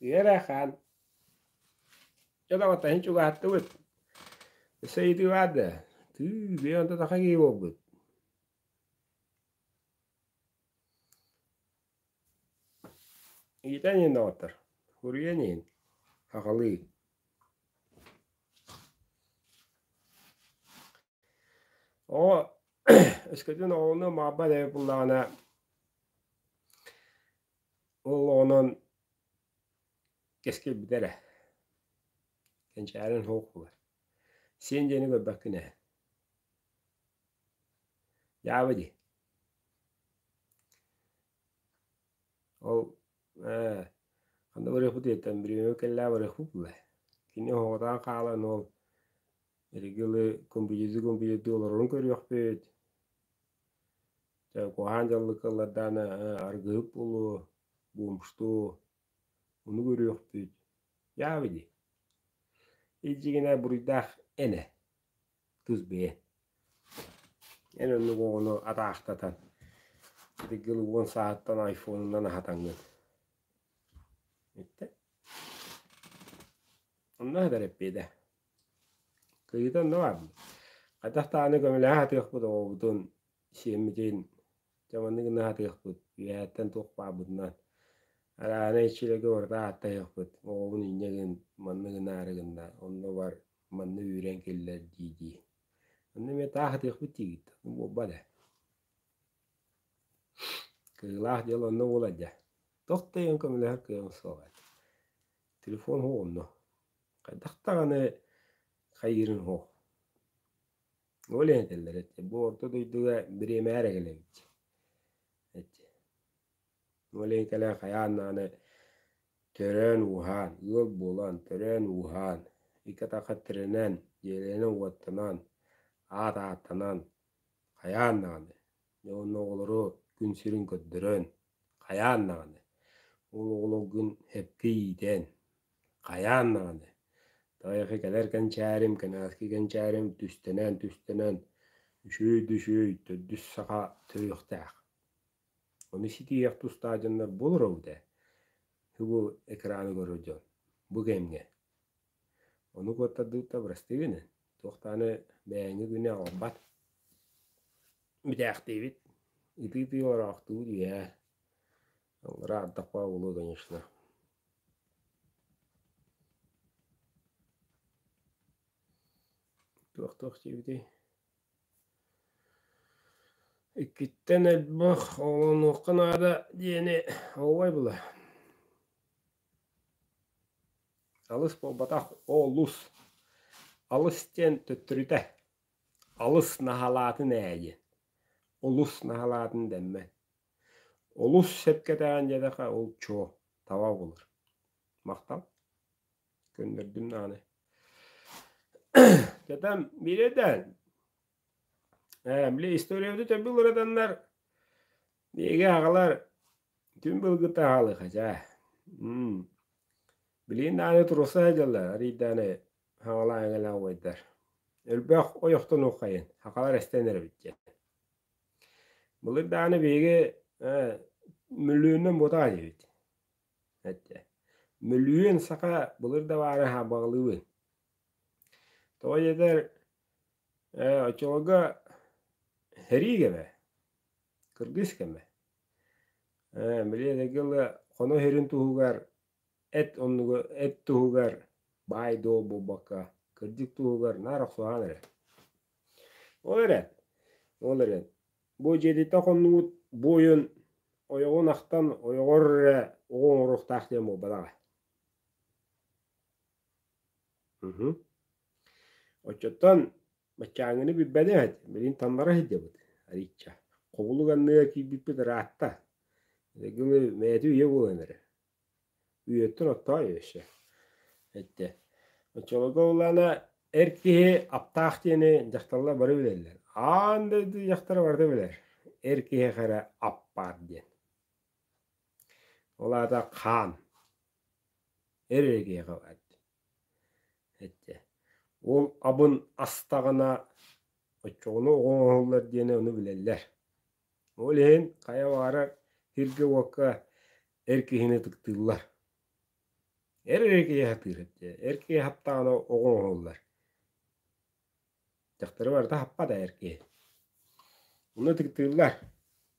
Speaker 1: Ыарахан. Дьэ доҕоттор иһин чугаһаттыбыт. Өссө ыйытыы баар да? Тыы, бэйэ онто таха киһи буолбут. Ыйытан иһин доҕоттор, суруйан иһин, сахалыы. Оҕо өскөтүн оҕону маабат эбит буоллаҕына, ол оҕонон кэскилбитэ эрэ, кэнчээрин суох буолар. Сиэн диэни көрбөккүн ээ. Дьаабы дии. Ол ээ ханна барыахпыт диэттэн бириэмэ кэллээ барыахпыт буолла. Кини оһоҕотоон хаалан ол эригилы компьютердыы олорорун көрүөхпүт. Чэ куһаҕан дьаллыкка ыллардаҕына аргыһыт буолуо, бомжтуо, ону көрүөхпүт. Дьаабы дии. Илдьигинэ буруйдаах эн ээ, тус бэйэ. Эн оннук оҕону атаахтатан, итигил уон сааһыттан айфонунан аһатаҥҥын. Иттэ. Онно сытар эппиэтэ. Кыйыта онно баар. Хайдах даҕаны көмөлөһө сатыахпыт оҕобутун, сиэммитин, дьэ маннык гына сатыахпыт, үөһээттэн туох баарбытынан. Араана иччилэргэ барыта ааттаһыахпыт, оҕобун инньэ гын, маннык гынаары гынна, онно бар, манна үүрэн киллэр дии-дии. Онно эмиэ таах сатыахпыт диигит, буолбат ээ. Кыылаах дьыала онно буолар дьэ. Туох да иһин көмөлөһөр кыаҕым суох этэ. Телефон суох онно. Хайдах даҕаны хайыырын суох. Ол иһин этэллэр этэ, бу орто дойдуга бириэмэ эрэ кэлэбит. Эт. Ол иһин кэлэн хайаан даҕаны төрөөн-ууһаан, ыал буолан, төрөөн-ууһаан, икки атахха тирэнэн, дьиэлэнэн-уоттанан, аат ааттанан, хайаан даҕаны Дьэ уонна оҕолору күн сирин көрдөрөн, хайаан даҕаны, ол оҕолоргун сөпкө иитэн, хайаан даҕаны, тайахы кэлэр кэнчээрим, кэнэҕэски кэнчээрим түстэнэн-түстэнэн, үчүгэй да үчүгэй төрдүс саха төрүөхтээх. Ону ситиһиэх тустаах дьоннор буолар эбит ээ, бу экраны көрөр дьон, бу кэмҥэ. Ону куоттардыбыт да бырастыы гынан, туох даҕаны бэйэҥҥи күнү аҕалбат. Бүтээхтиибит. Ытыы-ытыы олороохтуубут үөһээ. Аллараа ардах баа буолуо, конечно. Туох-туох диэбитий? Иккиттэн элбэх оҕолонуохха наада диэни оҕуобай була. Алыс буолбатах, олус. Алыс диэн төттөрүтэ. Алыс наһалаатын ээ диэн. Олус наһалаатын дэммэт. Олус сөпкө этэҕин диэтэххэ, ол чуо, таба буолар. Махтал. Көннөрдүм даҕаны. Чэтэн биирдэн били историябыты төрбү уларытаннар биһиги аҕалар түн былгыта аҕалыха дьэ. Билигин даҕаны туруорса сылдьаллар арыйдааны хаҥалаан эҥэлээх убайдар. Элбэх ойохтонуоххайын, сахалар эстэн эрэбит диэн. Былыр даҕаны биһиги мөлүйүөнүнэн буотаҕа диэбит. Эттэ. Мөлүйүөн саха былыр да баара хаабаҕалыыбын. Тоҕо диэтэр, оччолорго сэрии кэмэ, кыргыс кэмэ. Били эдэргэ ыла хоно иһэрин туһугар эт оннугар эт туһугар баай-дуол буолбакка, кырдьык туһугар наар охсуһан эрэр. Ол эрэн, ол эрэн, бу дьиэтиттэн хоннубут буойун ойоҕун ахтан ойоҕор эрэ оҕо оҥоруохтаах диэн буолбатаҕа. Уһу. Оччоттон баччааҥҥыны билбэтим этэ, билигин таннара сылдьабыт арыычча. Хобулук анныгар киирбиппит ыраатта. Гылы бэйэтэ үйэ буолан эрэр. Үйэттэн оттоо өссө. Эттэ. Оччолорго буоллаҕына эр киһи аптаах диэни дьахталлар бары билэллэр. Аан дойду дьахтара барыта билэр. Эр киһиэхэ эрэ ап баар диэн. Ол аата хаан. Эр эрэ киһиэхэ баар Эттэ. Ол абын астаҕына оччоҕуна оҕо оҥоһуллар диэни ону билэллэр. Ол иһин хайа баҕарар сиргэ-уокка эр киһини ытыктыыллар. Эр эрэ киһи сатыыр эттэ. Эр киһи хаптаҕына оҕо оҥоһуллар. Дьахтары барыта хаппат эр киһи. Ону ытыктыыллар.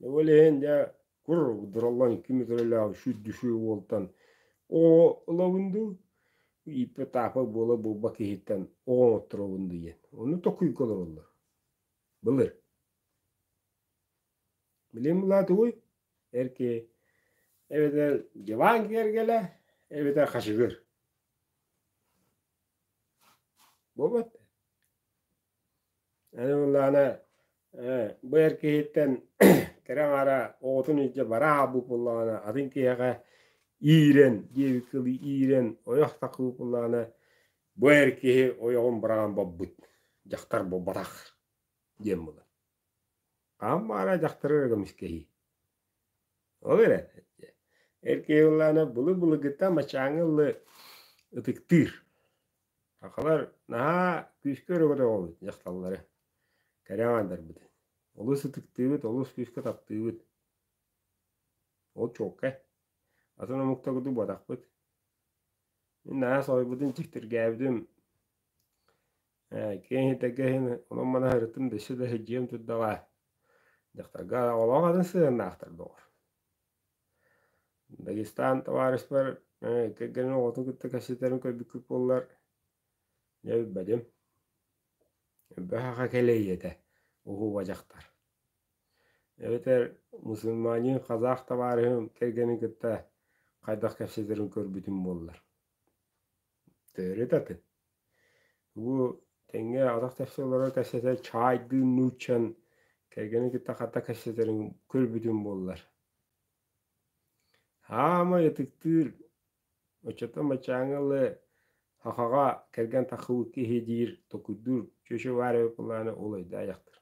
Speaker 1: Ол иһин дьэ кур дураллан ким ытырылаах сүрдүшү уолтан оҕо ылабын дуу, ииппэ-таапа буола буолба киһиттэн оҕо оҥотторобун дуу диэн. Ону токуйга олороллор. Былыр. Билим була тугуй? Эр киһи эбэтэр диван киэргэлэ, эбэтэр хачыгыр. Буолбат. Аны буоллаҕына бу эр киһиттэн кэрэ аҥаара оҕотун илдьэ бара хаалбыт буоллаҕына атын киһиэхэ иирэн диэбит кылыы иирэн ойох тахсыбыт буоллаҕына бу эр киһи ойоҕун быраҕан барбыт дьахтар буолбатах диэн буолар. Хаһан баара дьахтары эрэ көмүскэһии. Ол эрэ эр киһи буоллаҕына былыр-былыргыттан мачааҥҥа ыллы ытыктыыр. Сахалар наһаа күүскэ өрө көтөҕөбүт дьахталлары, кэрэ аҥаардарбытын. Олус ытыктыыбыт, олус күүскэ таптыыбыт. Ол чуолкай. Атын омуктар курдук буотахпыт. Мин наһаа соһуйбутум, дьиктиргээбитим. Киэҥ иһитэргэ иһин онон-манан сырыттым да өссө да сылдьыам турдаҕа. Дьахтарга олох атын сыһыаннаахтар доҕор. Дагестан табаарыспар кэргэнин оҕотун кытта кэпсэтэрин көрбүккүт буоллар, дьэ билбэтим. Элбэх аха кэлэй этэ, уһуба дьахтар. Эбэтэр мусульманин казах табаарыһым кэргэнин кытта хайдах кэпсэтэрин көрбүтүм буоллар. Төрүт атын. Бу тэҥҥэ атах тэпсэ олорор кэпсэтэр чаайдыын нууччан кэргэнин кытта хата кэпсэтэрин көрбүтүм буоллар. Хаамай ытыктыыр оччото мачааҥҥа ылы сахаҕа кэргэн тахсыбыт киһи диир толкуйдуур чүөчэ баар эбит буоллаҕына ол өйдөөх дьахтар.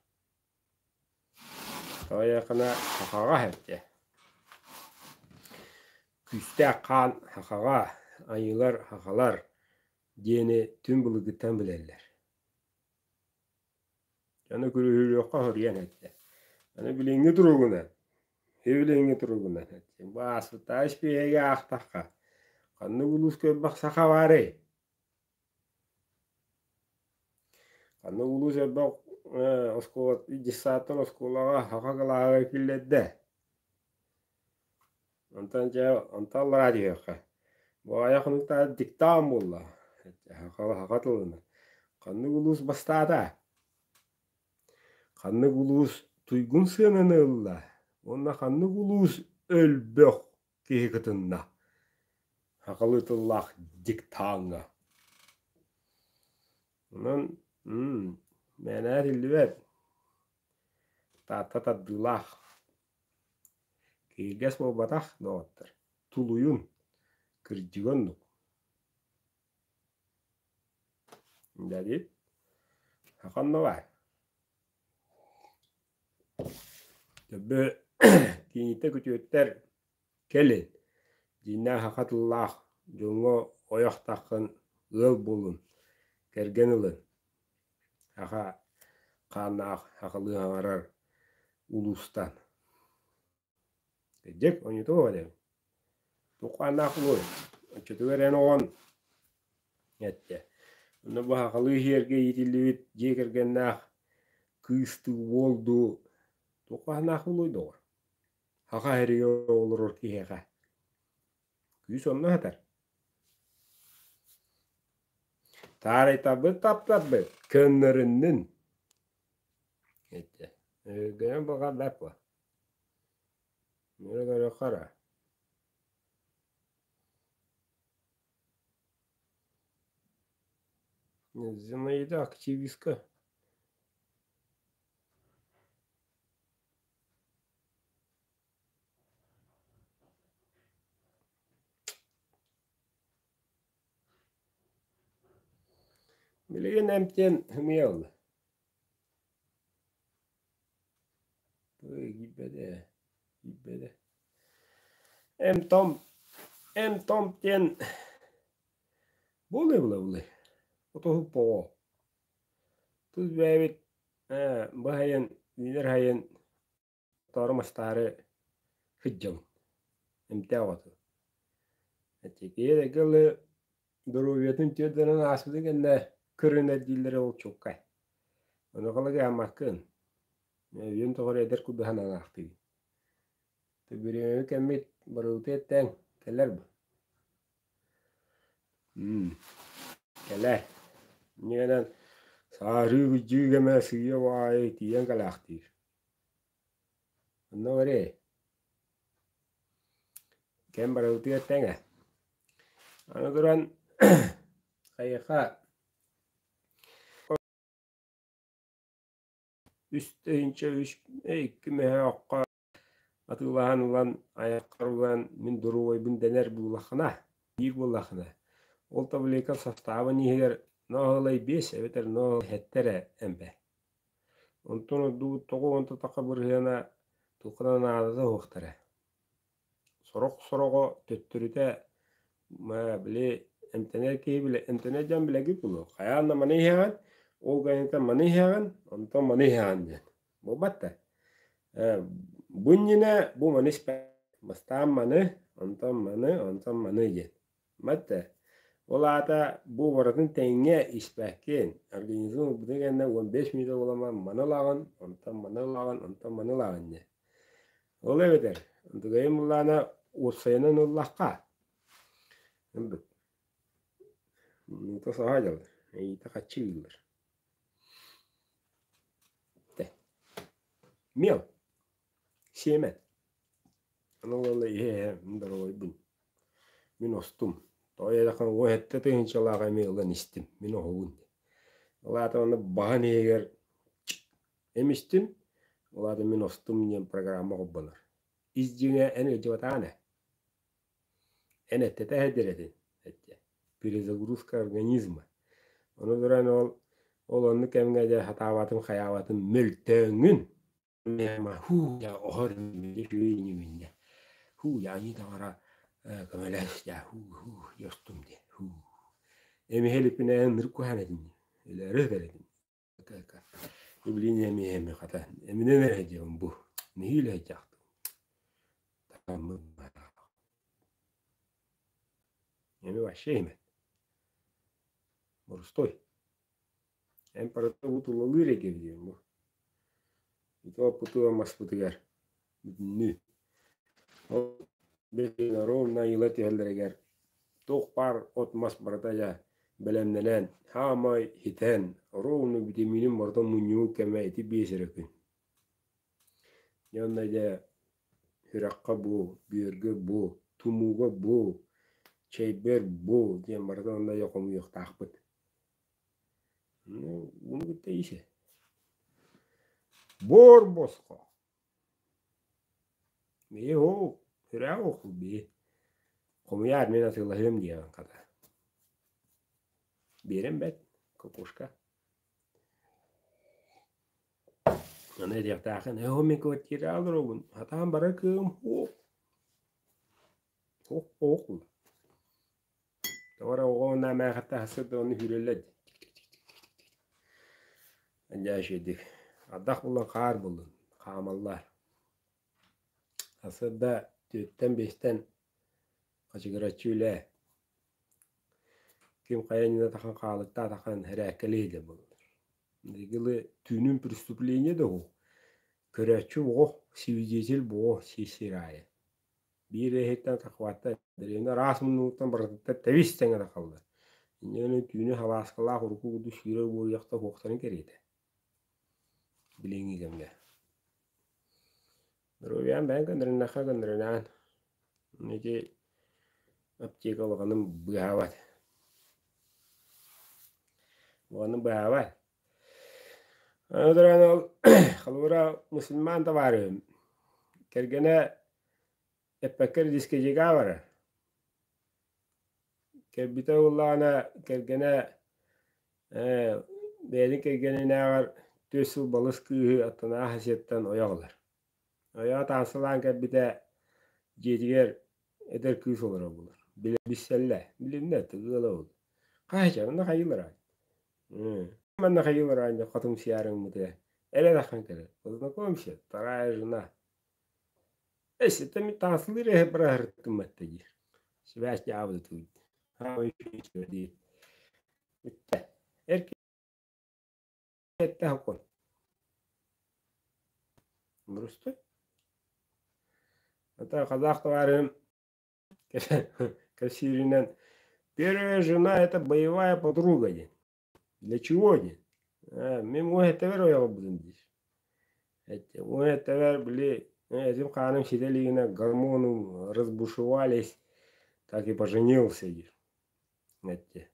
Speaker 1: Тоҕо сахаҕа эттэ. Күүстээх хаан сахаҕа, айыылар сахалар диэни түҥ былыргыттан билэллэр. Аны күрүһүрүөххэ соруйан эттэ. Аны билиҥҥи туругунан, билиҥҥи туругунан эттэ. Бу ааспыттааҕы испииһэги аахтахха, ханнык улууска элбэх саха баарый? Ханнык улуус элбэх оскуола детсадтан оскуолаҕа саха кылааһыгар киллэрдэ? Онтон дьэ онтон аллараа түһүөххэ. Бу аҕыйах хонуктаах диктант буолла. Саха тылынан. Ханнык улуус бастаата? Ханнык улуус туйгун сыананы ылла? Уонна ханнык улуус өлбөх киһи кытынна? Сахалыы тыллаах диктаҥҥа. Онон мээнэ этиллибэт. Таатта тардыылаах. Киһиргэс буолбатах, доҕоттор, тулуйун, кырдьыга оннук. Давид, ханна баар? Төбө киинитэ күтүөттэр кэлин, дьиҥнээх саха тыллаах дьоҥҥо ойох таххын ыал буолун, кэргэн ылын. Саха хааннаах сахалыы саҥарар улуустан. Кырдьык, онньутуо эбит. Туоххааннаах буолуой? Оччотугар эн оҕон эттэ. Онно баһахалыы иһиэргэ иитиллибит дьиэ кэргэннээх кыыс дуу, уол дуу туоххааннаах буолуой доҕор? Саха сиригэр олорор киһиэхэ. Күүс онно сытар. Таарыйтарбыт таптарбыт, көннөрүннүн. Эттэ. Өйгөнөн баҕарбат буо. Көрө хара. Зинаида активистка. Билигин эмтиэн ымыйа ылла. Киирбэтэ, киирбэтэ. Эм-том, эм-том диэн буолуй-буолуй отоһуппоҕо. Тус бэйэбит ээ быһайын, үүнэр аһайын Тоору-мастаары сылдьабын, эмтээх оҕото. Эти ылы доруобуйатын түөрдэнэн ааспытын кэннэ көрүнэр дииллэрэ ол чуолкай. Онуоха ыламмаккын, өйүн тоҕо эрэ эдэр курдук санаалаахтыгын. Бириэмэбит кэммит барыбыта эттээн кэлэр бу. Кэлээр. Инньэ гынан саарыы-кырдьыы кэмэ сыыйа-баайы тиийэн кэлээхтиир. Онно эрээ, кэм барыбытыгар тэҥэ. Аны туран хайыха үс тыһыынча үс икки мөһөөххө атыылаһан ылан айаххар уган мин доруобайбын дэнэр буоллаххына, биир буоллаххына, ол таблетка састаабын иһигэр нооһулай биэс эбэтэр нооһулай сэттэ эрэ эмпэ. Онтон ордубут тоҕо уонта таха бырыһыана туохха да наадата суохтара. Сорох сороҕо төттөрүтэ били эмтэнэр киһи билэ эмтэнэр дьон билэгит буолуо. Хайаан да маны иһэҕин, ол кэнниттэн маны иһэҕин, онтон маны иһэҕин диэн. Буолбат да. Бу иннинэ бу маны испэт. Бастаан маны, онтон маны, онтон маны диэн. Мэтэ, ол аата бу барытын тэҥҥэ испэккин, организм ылбытын кэннэ 15 мүнүүтэ буолан маны ылаҕын, онтон маны ылаҕын, онтон маны ылаҕын диэн. Ол эбэтэр, онтукайым былаана уопсайынан ыллахха, ылбыт. Муута саҕа дьаллар, эйиитэ хаччы ыыллар. Мел, сиэмэ. Аны уола иһэ-иһэ мин доруобайбын. Мин остум. Тоҕо диэтэххэ уон сэттэ тыһыынчалаах эмиэ ылан истим. Мин оһобун. Ол аата онно баһын иһигэр эм истим. Ол аата мин остум диэн программа холбонор. Ис дьиҥэ эн ыалдьыбатаҕын ээ. Эн эттэтэ сылдьар этин эттэ. Перезагрузка организма. Ону туран ол ол оннук кэмҥэ дьэ сатаабатым хайаабатым мөлтөөҥҥүн Оһор үүннэ Һуу дьаанньы таҥара көмөлөс дьаа һуу һуу дьостум диэн һуу эмиһэ иликпинэ ынырык куһаан этин өлөөрү сытар этим Иблин эмиэ эми хата эминэн эрэ диэм бу нэһиилэ сылдьаахтым Эми вообще иһимэт борустой Эн барыта бу тулалыыр эйгэбит диэн бу. Ити оппутугар маспытыгар бүтүннүү. Ол билигин ровно ыла түһэллэригэр туох баар от-мас барыта дьэ бэлэмнэнэн, хаамай хитэн, ровно витаминин барыта мунньубут кэмэ ити биэс эрэ күн. Дьэ онно дьэ сүрэххэ бу, бүөргэ бу, тумууга бу, чэйбэр бу диэн барыта онно дьэ хомуйуохтаахпыт. Ну, ууну кытта иисэ. Буор босхо. Бэйи оо, сүрээҕи оохпут бэйи. Хомуйаар мин атыылаһыам диэҕин хата. Биэрэн бэт, кокушка. Аны этиэхтээххин, ээ мин квартираҕа олоробун, сатаан барар кыаҕым суох. Суох, суох. Тоҕо эрэ оҕо уонна эмээхиттэн сырда ону үүрэллэр дии. Дьэ үчүгэйдик. Ардах буллун, хаар буллун, хаамаллар. Сарсыарда түөртэн биэстэн Хачыгыраччы үлэ. Ким хайа иннинэ тахан хаалыктаа тахан эрээккэлиэ да буолар. Дигилы түүнүн преступление да уһу. Көрөөччү буҕу, свидетель буҕу сир аайы. Биир эһиттэн тахватта дэриэбинэ араас муннугуттан барытыттан тэбис тэҥэ тахаллар. Инньэ гынан түүнү халааскалаах урукку курдук сүүрэр буолуохта суохтарын кэриэтэ. Билиҥҥи кэмҥэ. Доруобуйаҕын бэйэҥ көннөрүннэххэ көннөрүнэҕин. Ити аптека улаханын быыһаабат. Улаханын быыһаабат. Аны туран ол холобура мусульман табаарыһым кэргэнэ эппэккэ эрэ дискотекаҕа барар. Кэлбитэ буоллаҕына кэргэнэ ээ бэйэтин кэргэнинээҕэр түөрт сыл балыс кыыһы аттынааҕы соседтан ойох ылар. Ойоҕо таансылаан кэлбитэ дьиэтигэр эдэр кыыс олорор буолар. Билэ билсэллэр, билиннэ тыгыала ол. Хаһыача манна хайыылара Манна хайыылара аанньа хотумсуйаарыҥмытыгар эрэ таххан кэлэр. Познакомься, вторая жена. Эс, это мин таансылыыр эһэ быраһырыттымматта диир. Связь дьаабыта тууйда. Хаамай диир. Бүттэ. Эр киһи сокуон. Брустой. Это казах товарищ кэпсииринэн первая жена это боевая подруга диэн. Для чего диэн. Мин уон эттэбэр ойоҕорбутун диир. Уон эттэбэр били этим хааным ситэ илигинэ гормоны разбушевались, так и поженился диир. Этте.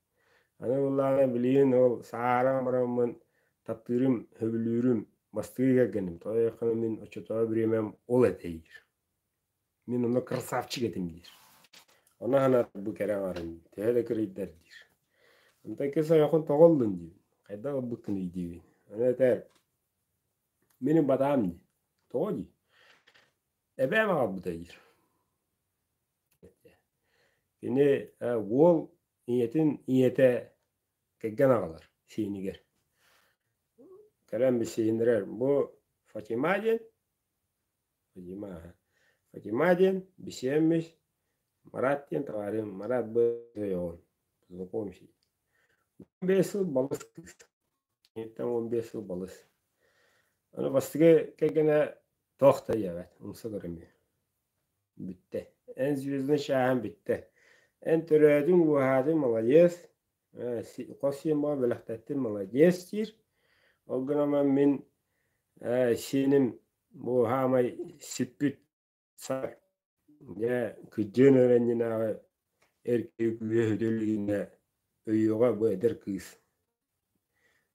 Speaker 1: Аны буоллаҕына билигин ол сааһыран бараммын таптыырым, сөбүлүүрүм, бастыыр кэргэним. Тоҕо диэтэххинэ мин оччотооҕу бириэмэм ол этэ диир. Мин онно красавчик этим диир. Ону санаат бу кэрэ аҥарын төһө да кырыйдар диир. Онтон кыыс ойохун тоҕо ыллын диибин. Хайдах ылбыккыный диибин. Аны этэр мин ылбатаҕым дии. Тоҕо дии? Эбээм аҕалбыта диир. Кини уол ийэтин ийэтэ кэргэн аҕалар сиэнигэр. Кэлэн билсиһиннэрэр. Бу Фатима диэн Фатима Фатима диэн бисиэммис Марат диэн табаарыһым Марат бу ойоҕун познакомься. 15 сыл балыс кыыс. Киниттэн 15 сыл балыс. Аны бастакы кэргэнэ туох да диэбэт, умса көрүмүө. Бүттэ. Эн звездный чааһын бүттэ. Эн төрөөтүҥ, ууһаатыҥ, молодец. Хос сиэн баҕа бэлэхтэттин, молодец диир. Ол гынан мин сиэним бу хаамай сиппит дьэ кырдьыан эрэ иннинээҕи эр киһи күүһэ сүтэ илигинэ өйүөҕэ бу эдэр кыыс.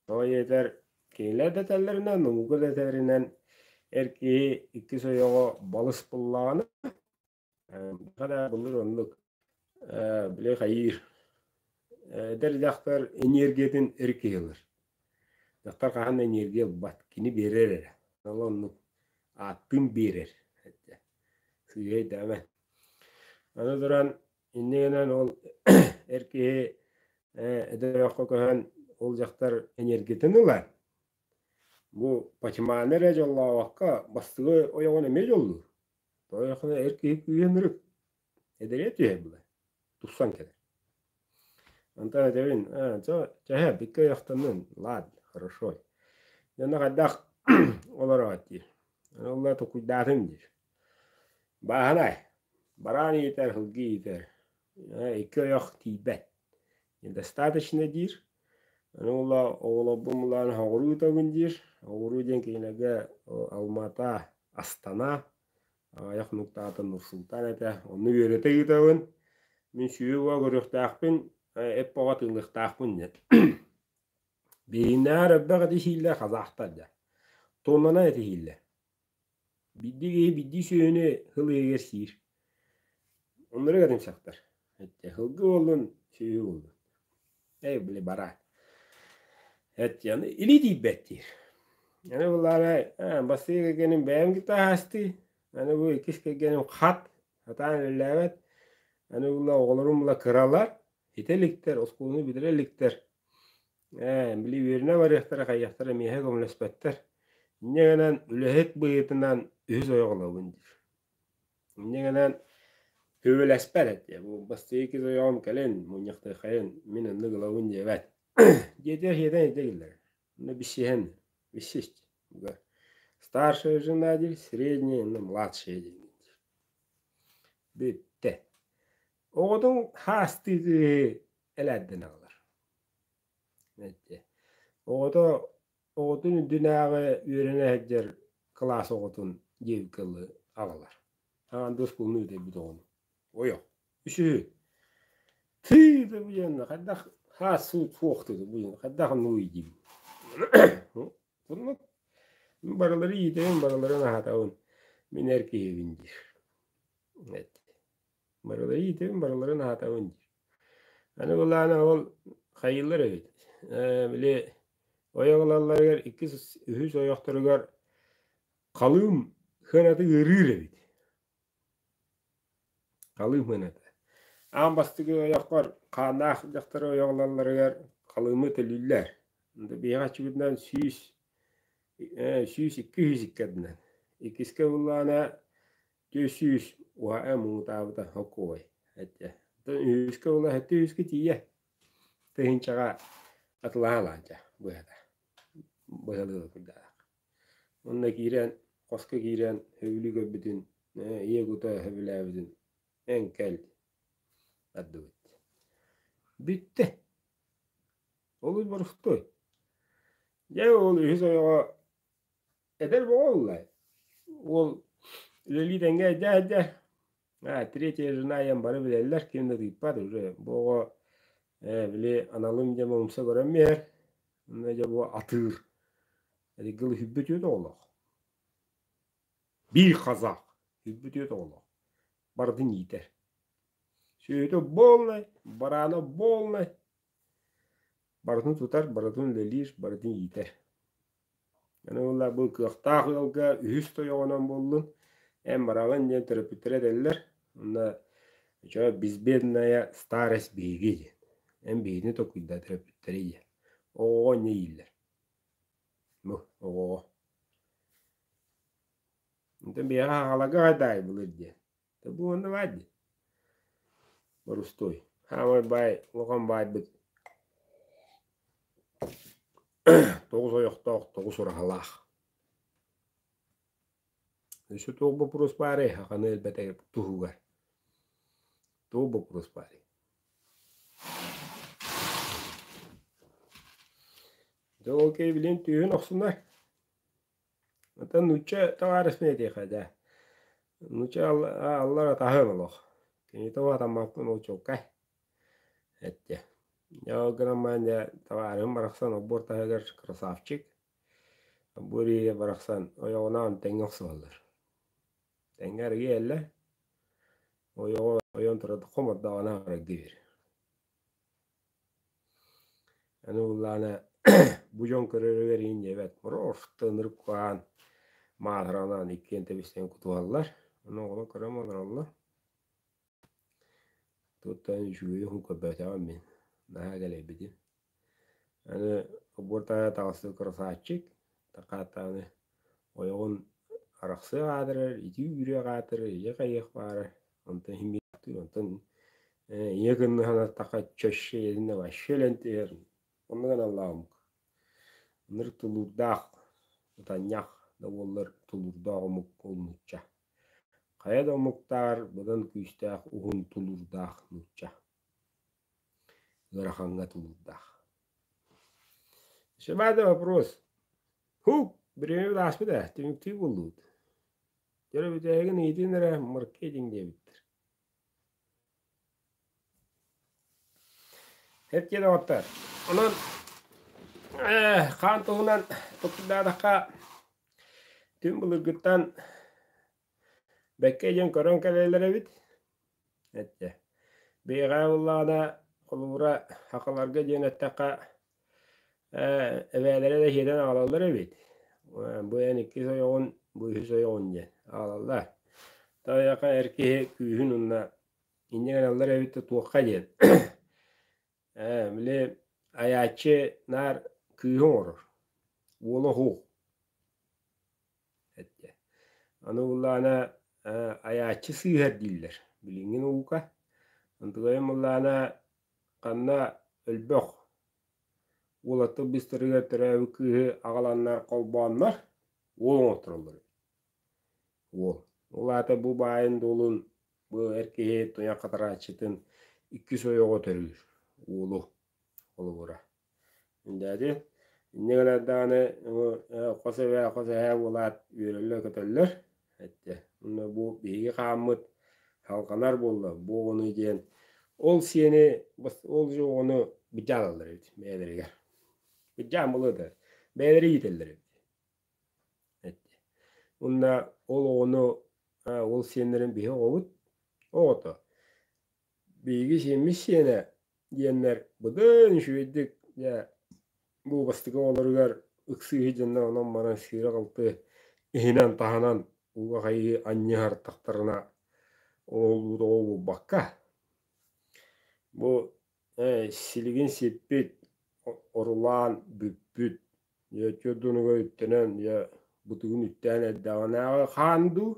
Speaker 1: Тоҕо диэтэр кинилэр да этэллэринэн, наука да этэринэн эр киһи иккис ойоҕо балыс буллаҕына да былыр оннук били хайыыр эдэр дьахтар энергиятын эр киһи ылар. Дьахтар хаһан да энергия ылбат, кини биэрэр эрэ. Ол оннук ааттыын биэрэр. Сыыһа өйдөмө. Аны туран инньэ гынан ол эр киһи эдэр ойоххо көһөн ол дьахтар энергиятын ылар. Бу Патиманы эрэ дьоллообокко бастакы ойоҕун эмиэ дьоллуур. Тоҕо эр киһи күүһэ ынырык, эдэрэ түһэр буолар, тупсан кэлэр. Онтон этэбин, чэ, биккэ ойохтоннун, ладно, хорошо. Дьоно хайдах олороот диир. Онно токуйдаатым диир. Бааһынай, бараан иитэр, сылгы иитэр, икки ойох тиийбэт. Недостаточно диир. Аны ула оҕолорбун булаан соҕуруу ыытабын диир. Соҕуруу диэн кинилэргэ Алма-Ата, Астана, аҕыйах хонуктааҕыта Нур-Султан этэ. Онно үөрэтэ ыытабын. Мин сүөһү буола көрүөхтээхпин, эт бөҕө атыылыахтаахпын диэн. Биһигиннээҕэр элбэх эти сииллэр казахтар дьэ. Тоннанан эти сииллэр. Биирдии киһи биирдии сүөһүнү сыл иһигэр сиир. Оннук этимсэхтэр. Сылгы буоллун, сүөһү буоллун. Эй, били бараат. Эт аны илии тиийбэт диир. Аны буллаары бастакы кэргэним бэйэм кытта аһастыы, аны бу иккис кэргэним хат, сатаан үлэлээбэт. Аны була оҕолорум була кыралар, итэ иликтэр, оскуоланы бүтэрэ иликтэр. Ээ, били үөрэнэ барыахтара, хайыахтара миэхэ көмөлөспөттөр. Инньэ гынан үлэһит быһыытынан үһүс ойох ылабын диир. Инньэ гынан Сөбүлэспэт этэ. Бу бастакы ойоҕум кэлин мунньахтыаххайын мин оннук ылабын диэбэт. Дьиэтигэр сиэтэн илдьэ киллэрэр. Онно билсиһэн билсист. Старшая жена диир, средняя, онно младшая диир. Бүттэ. Оҕотун хаастыы кыыһы элээрдэн аҕалар. Оҕото оҕотун үрдүнээҕи үөрэнэ сылдьар кылаас оҕотун диэбиккэ дылы аҕалар. Аан оскуоланы бүтэрбит оҕону. Ойох. Үсүһү. Тыы да бу диэн хайдах хаас суут суох бу диэн хайдах оннугуй диибин. Оннук барылары иитэбин, барыларын аһатабын. Мин эр киһибин диир. Барылары иитэбин, барыларын аһатабын диир. Аны былаана ол хайыыллар эбит. Били ойох ылалларыгар иккис, үһүс ойохторугар халыым сыаната ыарыыр эбит. Халыым сыаната. Аан бастакы ойоххор хааннаах дьахтары ойох ылалларыгар халыымы төлүүллэр. Биһиэхэ аччыгытынан 100, 102 102 ардынан. Иккискэ буллаҕына 400 уһаа муҥутаабыта хокуой этэ. Оттон үһүскэ була сэттэ үһүскэ тиийэ тыһыынчаҕа атылаһа лаанча быһата. Быһалыы курдаах. Онно киирэн, хоско киирэн сөбүлүү көрбүтүн, ийэ кута сөбүлээбитин эн кэл бардыбыт. Бүттэ. Олус боростуой. Дьэ ол үһүс ойоҕо эдэр бөҕө буолла. Уол үлэлии тэҥҥэ эдэ-эдэ. А, третья жена диэн бары билэллэр, ким да тыыппат уже. Бу оҕо били аналым диэн умса көрөн биэрэр. Онно дьэ бу атыыр. Эригыл үһүбүт үөт оҕолоох. Биир казах үһүбүт үөт оҕолоох. Барытын иитэр. Сүөһүтэ полный, бараана полный. Барытын тутар, барытын үлэлиир, барытын иитэр. Аны буолла бу кыахтаах ыалга үһүс тойоҕунан буоллун, эн бараҕын диэн төрөппүттэрэ этэллэр. Онно чё безбедная старость биһиги диэн. Эн биһигини толкуйдаа төрөппүттэри диэн. Оҕоҕо инньэ ииллэр. Бу оҕоҕо. Онтон биһиэхэ хааларга хайдаай былыр диэн. Бу уонна баай дии. Борустуой. Хаамай баай, улахан баайбыт тоҕус ойохтоох, тоҕус ураһалаах. Өссө туох боппуруос баарый саханы элбэтэ туһугар? Туох боппуруос баарый? Дьэ ол киһи билигин түөһүн охсунар. Оттон нуучча табаарыспын этиэхэ да, нуучча аллар атаһым олох. Кинитэ уһатаммаппын ол чуолкай эттэ. Дьэ ол гынан баран дьэ табаарыһым барахсан олбуор таһыгар красавчик. Олбуор иһигэр барахсан ойоҕунаан тэҥҥэ охсуһаллар. Тэҥҥэ арыгы иһэллэр. Ойоҕо ойон турар хомордоҕуна арыгы биэрэр. Аны буллаҕына бу дьон көрөрүгэр иһин диэбэт, просто ынырык куһаҕан маатыранан иккиэн тэбистэн кутуһаллар. Ону оҕолор көрөн олороллор. Туттан үчүгэйи уһун көрбөтөҕүм мин, наһаа кэлэйбитим. Аны обуортаҕа таҕыстыы красавчик, такааттааны ойоҕун арахсыах аатырар, итии үүрүөх аатырар, ийэ хайыах баара, онтон иһин онтон ийэ кынны санаттахха чаще итиннэ вообще өлөн түһэр, оннук аналлаах омук. Ынырык тулуурдаах, ытанньах да буоллар тулуурдаах омук ол нуучча. Хайа да омуктааҕар быдан күүстээх уһун тулуурдаах нуучча. Ыарахаҥҥа тулуурдаах. Шибада вопрос. Хук, бириэмэбит ааспыт ээ, түмүктүү буоллубут. Дьэ бүтэһигин ыйытыын эрэ маркетинг диэбиттэр. Эркиэн доҕоттор, онон хаан туһунан толкуйдаатахха, түн былыргыттан бэккэ диэн көрөн кэлэллэр эбит. Эттэ. Бэйэҕэ буоллаҕына, холобура, сахаларга диэн эттэххэ, эбээлэрэ да сиэтэн аҕалаллар эбит. Бу эн иккис ойоҕун, бу үһүс ойоҕун диэн аҕалаллар. Тайаха эр киһи күүһүн уонна инньэ гыналлар эбит да туохха диэн. Били айааччы наар кыыһы оҥорор, уола оһуох эттэ. Аны буллаҕына айааччы сыыһар дииллэр. Билиҥҥи наука. Онтукайым ыллаана ханна өлбөх уолаттар быстарыгар төрөөбүт кыыһы аҕаланнар холбооннор уол оҥоттороллор эбит. Уол. Ол аата бу баайын-дуолун бу эр киһи туйах хатарааччытын иккис ойоҕо төрүүр уолу холобура. Дээди инньэ гынан даҕаны хос эбээ, хос эһээ буолаат үөрэллэр-көтөллөр эттэ. Уонна бу биһиги хааммыт халҕанар буолла бу оҕону диэн ол сиэни ол оҕону быдьаалаллар эбит бэйэлэригэр. Быдьаан буолуо да бэйэлэрэ иитэллэр эбит. Эттэ. Уонна ол оҕону ол сиэннэрин биһи оҕобут оҕото. Биһиги сиэммит сиэнэ диэннэр быдан үчүгэйдик дьэ бу бастакы оҕолоругар ыксыыһы дьоннор онон-манан сыыра-халты иһинэн-таһынан ууга хайыы анньыһартахтарына оҕолуу тоҕо буолбакка бу силигин сиппит орулаан бүппүт дьэ түөрт үттэнэн дьэ бытыгын үттээн эрдэҕинээҕи хаан дуу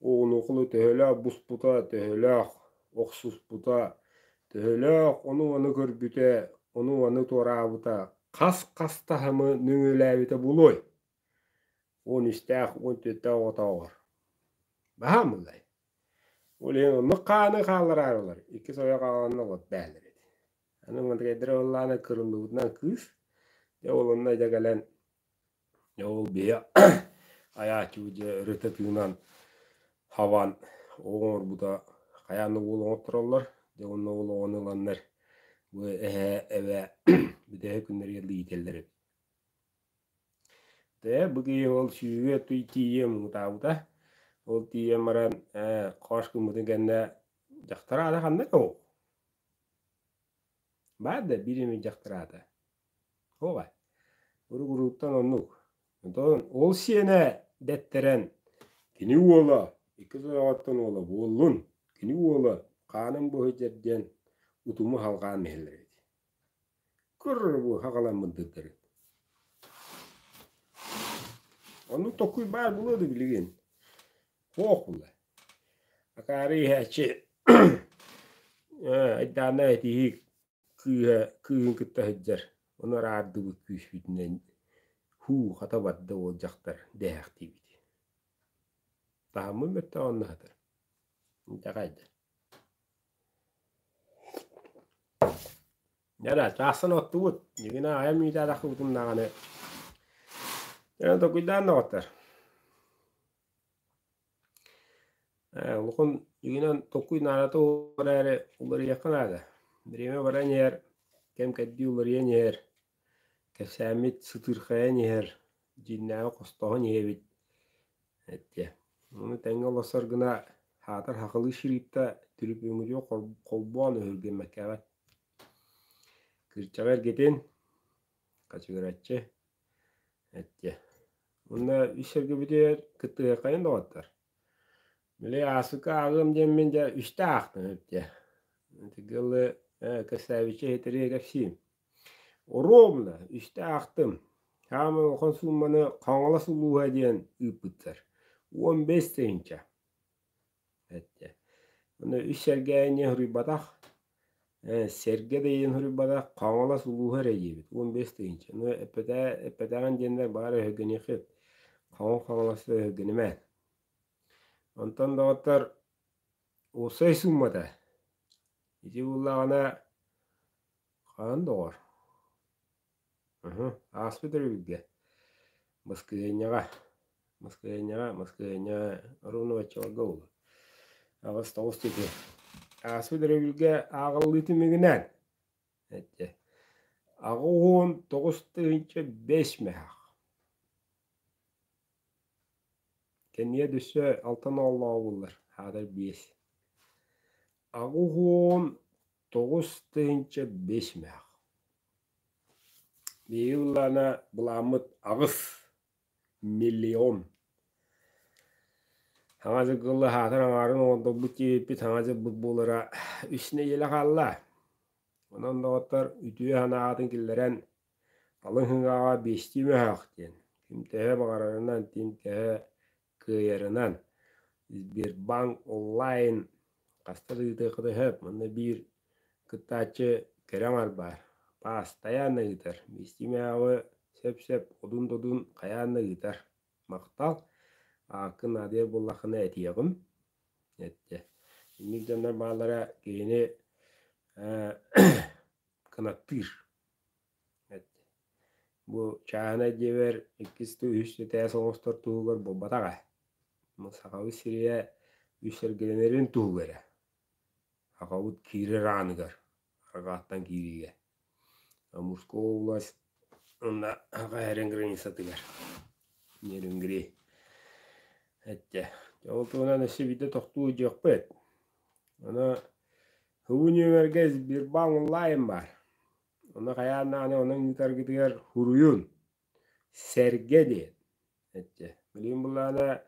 Speaker 1: Оҕунуохуну төһөлөөх буспута, төһөлөөх охсуспута, төһөлөөх ону-маны көрбүтэ, ону-маны туораабыта, хас-хас таһымы нөҥүөлээбитэ буолуой? 13-тээх, 14-тээх оҕотооҕор. Баһаам ыллай. Ол иһин оннук хааны хааллараарылар, иккис ойох аҕаланна олор бээлэр эбит. Аны мантыкайдара ыллаана кырыллыбытынан кыыс, дьэ ол онно дьэ кэлэн Дьэ ол биһи айааччыбыт дьэ өрүтэ тыынан хабан оҕо оҥорбута хайаан да уол оҥоттороллор. Дьэ уонна ол оҕону ыланнар бу эһээ эбээ бүтэһик күннэригэр да иитэллэр эбит. Дьэ бу киһи ол сүүрүө tuy тиийиэ муҥутаабыта. Ол тиийэн баран ээ хоос гыммытын кэннэ дьахтар аата ханна ол? Баар да биир эмит дьахтар аата. Суоҕа. Уругурууттан оннук. Онтон ол сиэнэ дэттэрэн кини уола иккис ойоҕоттон уола буоллун, кини уола хааным быһыйдьар диэн утуму халҕаан иһэллэр эбит. Кыр бу хаҕаламмыттарын. Оннук токуй баар буолуо да билигин. Суох буолла. Акаары иһээччи айдаана этиһии кыыһа кыыһын кытта сылдьар, ону араардыбыт күүспүтүнэн һуу хата барда уол дьахтар дэһээхтиибит. Таһыммын мөттөҕө онно сытар. Итэҕэйдэ. Дьэ чаастан оттубут. Дьигинэ айам үүтээтэхпитин даҕаны. Дьэ токуйдаан доҕоттор. Улахан дьиҥинэн толкуй наадата эрээри уларыйыахха наада. Бириэмэ баран иһэр, кэм-кэрдии уларыйан иһэр, кэпсээммит сытыырхайан иһэр, дьиҥнээҕи хостоһон иһэбит эттэ. Ону тэҥҥэ олорсор гына аатар сахалыы шрифтэ түрүпүөҥҥүтүгэр холбоон өһүргэммэккэҕит. Кырдьаҕа эргитин, хачыгыраччы эттэ. Уонна үс сэргэбитигэр кыттыһыаххайын доҕоттор. Били ааспыкка ааҕыам диэммин дьэ үстэ аахтым эбит дьэ. Ити кэпсээбиччэ иһитириэ кэпсиим. Ровно үстэ аахтым. Саамай улахан суумманы Хаҥалас улууһа диэн ыыппыттар. 15 тыһыынча. Эттэ. Ону үс сэргээйини суруйбатах. Сэргэ да диэн суруйбатах, Хаҥалас улууһа эрэ диэбит. 15 тыһыынча. Ну эппэтэҕин диэннэр баҕар өһүргэниэххит. Хаҥыл Хаҥаласта өһүргэнимэ. Онтон доҕоттор уопсай сууммата. Ити буоллаҕына хаһан доҕор? Ааспыт өрөбүлгэ Баскыһыанньаҕа Баскыһыанньаҕа Баскыһыанньаҕа ровно баччаларга буолуо. 8-9 диэки. Ааспыт өрөбүлгэ ааҕыллыы түмүгүнэн эттэ 89 тыһыынча 5 мөһөөх. Кэннигэ өссө алтан оҕолооҕо буоллар, аатар биэс. 89 тыһыынча 5 мөһөөх. Биһиги былаана былааммыт 8 миллион. Саҥа дьыл аһаатар аҥаарын оҥордорбут диэбиппит саҥа дьылбыт буолара үс нэдиэлэ хаалла. Онон доҕоттор үтүө санааҕытын киллэрэн халыҥ сыҥааҕа биэстии мөһөөх диэн ким төһө баҕарарынан, ким төһө кыайарынан Сбербанк онлайн. Хаста да ыытыаххыта сөп. Манна биир кыттааччы кэрэ аҥар баар. Паастайаан да ыытар. Биэстиимээҕи сөп-сөп одун-додун хайаан да ыытар. Махтал. Ааккын наадыйар буоллаххына этиэҕим. Эттэ. Инник дьоннор бааллара киһини кынаттыыр. Эттэ. Бу чааһынай дьиэбэр иккис да үһүс да этээс оҥостор туһугар буолбатах ээ. Сахабыт сирэ үс эргилэнэрин туһугар эрэ. Сахабыт киирэр ааныгар, арҕааттан киириигэ. Мужская область уонна Саха сирин границатыгар. Нерюнгри. Эттэ. Ол туһунан өссө биирдэ тохтуу дьиэхпит. Аны һуу нүөмэргэ Сбербанк онлайн баар. Ону хайаан даҕаны онон ыытаргытыгар суруйун. Сэргэ диэн. Эттэ. Билигин былаана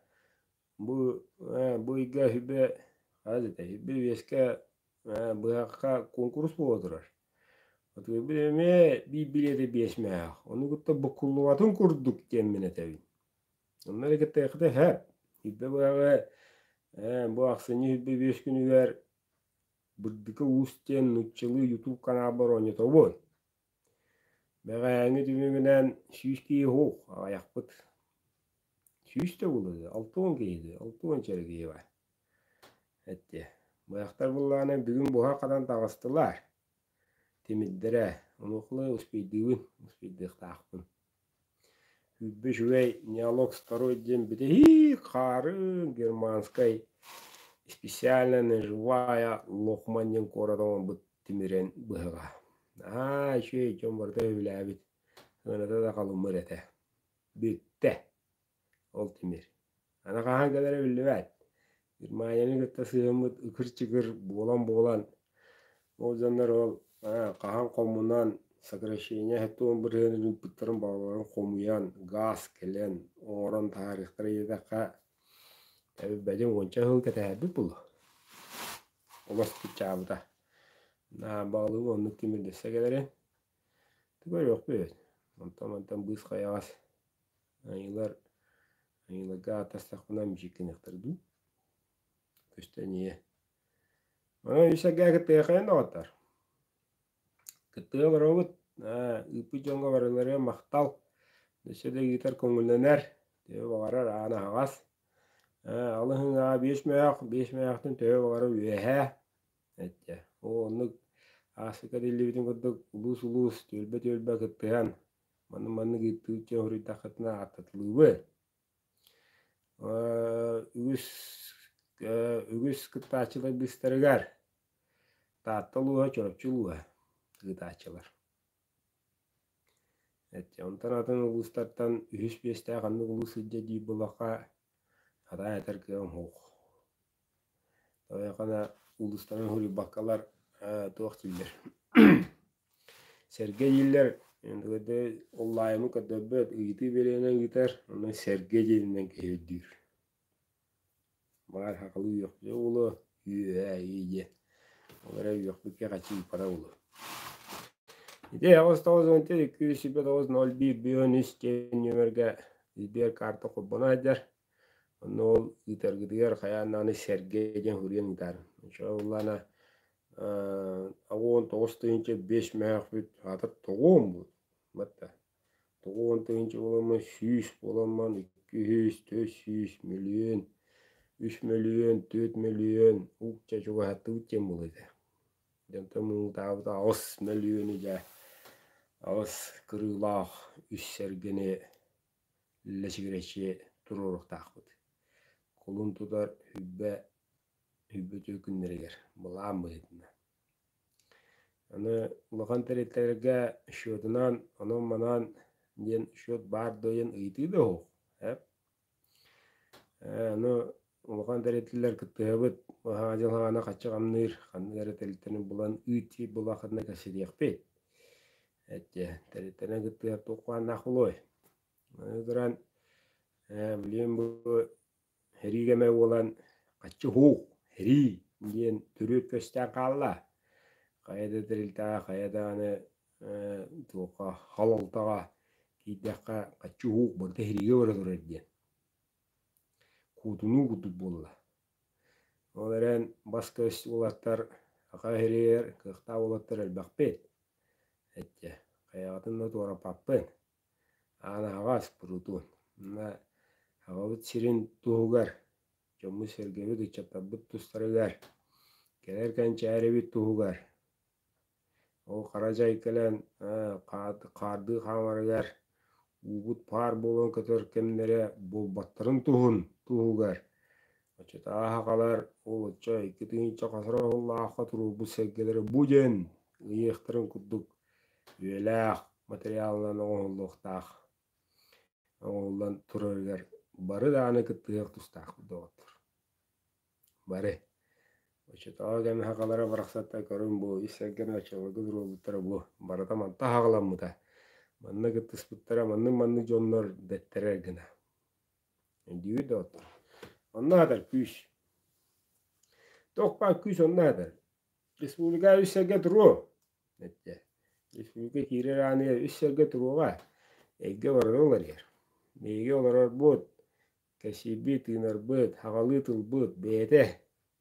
Speaker 1: бу бу ыйга сүбэ хас этэ сүбэ үөскэ быһахха куонкурус буола турар. Отуйбут эмиэ биир билиэтэ биэс мөһөөх. Ону кытта буккуллубатын курдук диэммин этэбин. Онно эрэ кыттыаххыта сөп. Сүбэ быһаҕы бу ахсынньы сүбэ биэс күнүгэр Бырдыка Уус диэн нууччалыы ютуб каналбар оонньотобун. Бэҕэһээҥҥи түмүгүнэн 100 киһи суох, аҕыйахпыт. 100 да буолуо, 60 киһи дуу, 60 чэрэ киһи баар. Эттэ. Быһахтар быллаана бүгүн буһа хатан таҕыстылар. Тимирдэрэ. Онуоха успейдыыбын, успейдыахтаахпын. Күүрбэ үчүгэй Неолог второй диэн бүтэһик хаарын германскай специально наживая Лохман диэн куорат оҥорбут тимирэн быһаҕа. Аа, үчүгэй дьон барыта сөбүлээбит. Сыаната да халыммыр этэ. Бүттэ. Ол тимир. Аны хаһан кэлэрэ биллибэт. Германияны кытта сыһыаммыт ыкыр-чыкыр буолан-буолан, ол дьоннор ол хаһан хомунан, сокращение туон бырыһыанын ыыппыттарын баҕаларын хомуйан, гаас кэлэн, оҥорон таһаарыахтара диэтэххэ, эбэбэтин уонча сыл кэтэһэрбит буолуо. Олох кыччаабыта. Наһаа баҕалыыбын оннук тимирдэссе кэлэрин. Көрүөхпүт. Онтон-мантан быыс хайаҕас Айыылар айыыларга ааттастахпына мичик гыныахтара дуу? Көстөн ийэ. Онон үс эргэ кыттыахайын доҕоттор. Кыттыга олоробут. Ыыппыт дьоҥҥо барыларыгар махтал. Өссө да ыытар көҥүллэнэр. Төһө баҕарар аан аһаҕас. Алыһыҥаҕа биэс мөөх, биэс мөөхтөн төһө баҕарар үөһээ. Эттэ. Оо, оннук ааспыкка этиллибитин курдук улуус-улуус, түөлбэ-түөлбэ кыттыһан Маннык-маннык ыыттыы хоруйдаххытына ааттатылыыбы. Үгүс үгүс кыттааччылар быыстарыгар Таатта улууһа, Чурапчы улууһа ыытааччылар. Онтон атын улуустартан үһүс биэстээх ханнык улуус сылдьар диир буоллахха, сатаан этэр кыаҕым суох. Тоҕо улуустарын суруйбаккалар туох дииллэр Сэргэ дииллэр онлайны көрдөрбөт, ыйытыы биэриэнэн ыытар, онон сэргэ диэнинэн киһи өйдүүр. Баар сахалыы үөхпүтэ буолуо, үөһээ диэн. Ол эрэ үөхпүккэ хачыыппара буолуо. Ити 894 229 01 53 диэн нүөмэргэ Сбер карта холбоно сылдьар. Онно ол ыытаргытыгар хайаан даҕаны сэргэ диэн суруйан ыытаарыҥ. Оччоҕо буоллаҕына 89 5 мөһөөхпүт аата тоҕуон бу батта тоҕуон тыһыынча буоламмын 100 буоламмын 200 400 мөлүйүөн 3 мөлүйүөн 4 мөлүйүөн уукча чугаһаттыбыт диэн буолуо этэ. Дьонтон муҥутаабыта 8 мөлүйүөнү дьэ аҕыс кырыылаах үс сэргэни лэчигирэччи туруоруохтаахпыт. Кулун тутар сүрбэ үбүтү күннэригэр былаан быһыытынан. Аны улахан тэрилтэлэргэ счетунан онон-манан диэн счет баар дуо диэн ыйытыы да суох. Аны улахан тэрилтэлэр кыттыһабыт баһаа дьылҕаана хаччы хамныыр ханнык эрэ тэрилтэни булан ыыт булахытына кэпсэтиэхпит. Эттэ тэрилтэнэн кыттыһар туох хааннаах буолуой? Аны туран билигин бу Һэрии кэмэ буолан хаччы һуу, һэрии диэн төрүөт көстөн хаалла. Хайа да тэрилтэҕэ, хайа даҕаны туохха халалтаҕа киирдэххэ хаччы һуук барыта һэриигэ бара турар диэн. Куотунуу курдук буолла. Ол эрэн бас-көс уолаттар саха сиригэр кыахтаах уолаттар элбэхпит. Эттэ, хайаҕытын да туораппаппын. Аан аһаҕас, куруутун. Манна аҕабыт сирин туһугар, дьоммут-сэргэбит, ыччаттарбыт тустарыгар, кэлэр кэнчээрибит туһугар Ол хара дьай кэлэн хаардыы хаамарыгар уубут паар буолан көтөр кэмнэрэ буолбаттарын туһун туһугар оччотооҕу сахалар ол оччо 2000 хасара сыллаахха туруорбут сэргэлэрэ бу диэн ыйыахтарын курдук үйэлээх материалынан оҥоһуллуохтаах оҥоһуллан турарыгар бары даҕаны кыттыһыах тустаахпыт доҕоттор. Бары. Оччотооҕу кэм сахалара барахсаттар көрүҥ бу үс сэргэни оччолорго туруорбуттара бу барыта мантан саҕаламмыта. Манна кыттыспыттара маннык-маннык дьоннор дэттэрэр гына. Өйдүүгүт да оттон. Онно аатар күүс. Туох баар күүс онно аатар. Республика үс сэргэ туруо эттэ. Республика киирэр ааныгар үс сэргэ туруоҕа. Эйгэ барыта уларыйар. Биһиги олорорбут Кэсиирбит, тыынарбыт, аҕалыы тылбыт бэйэтэ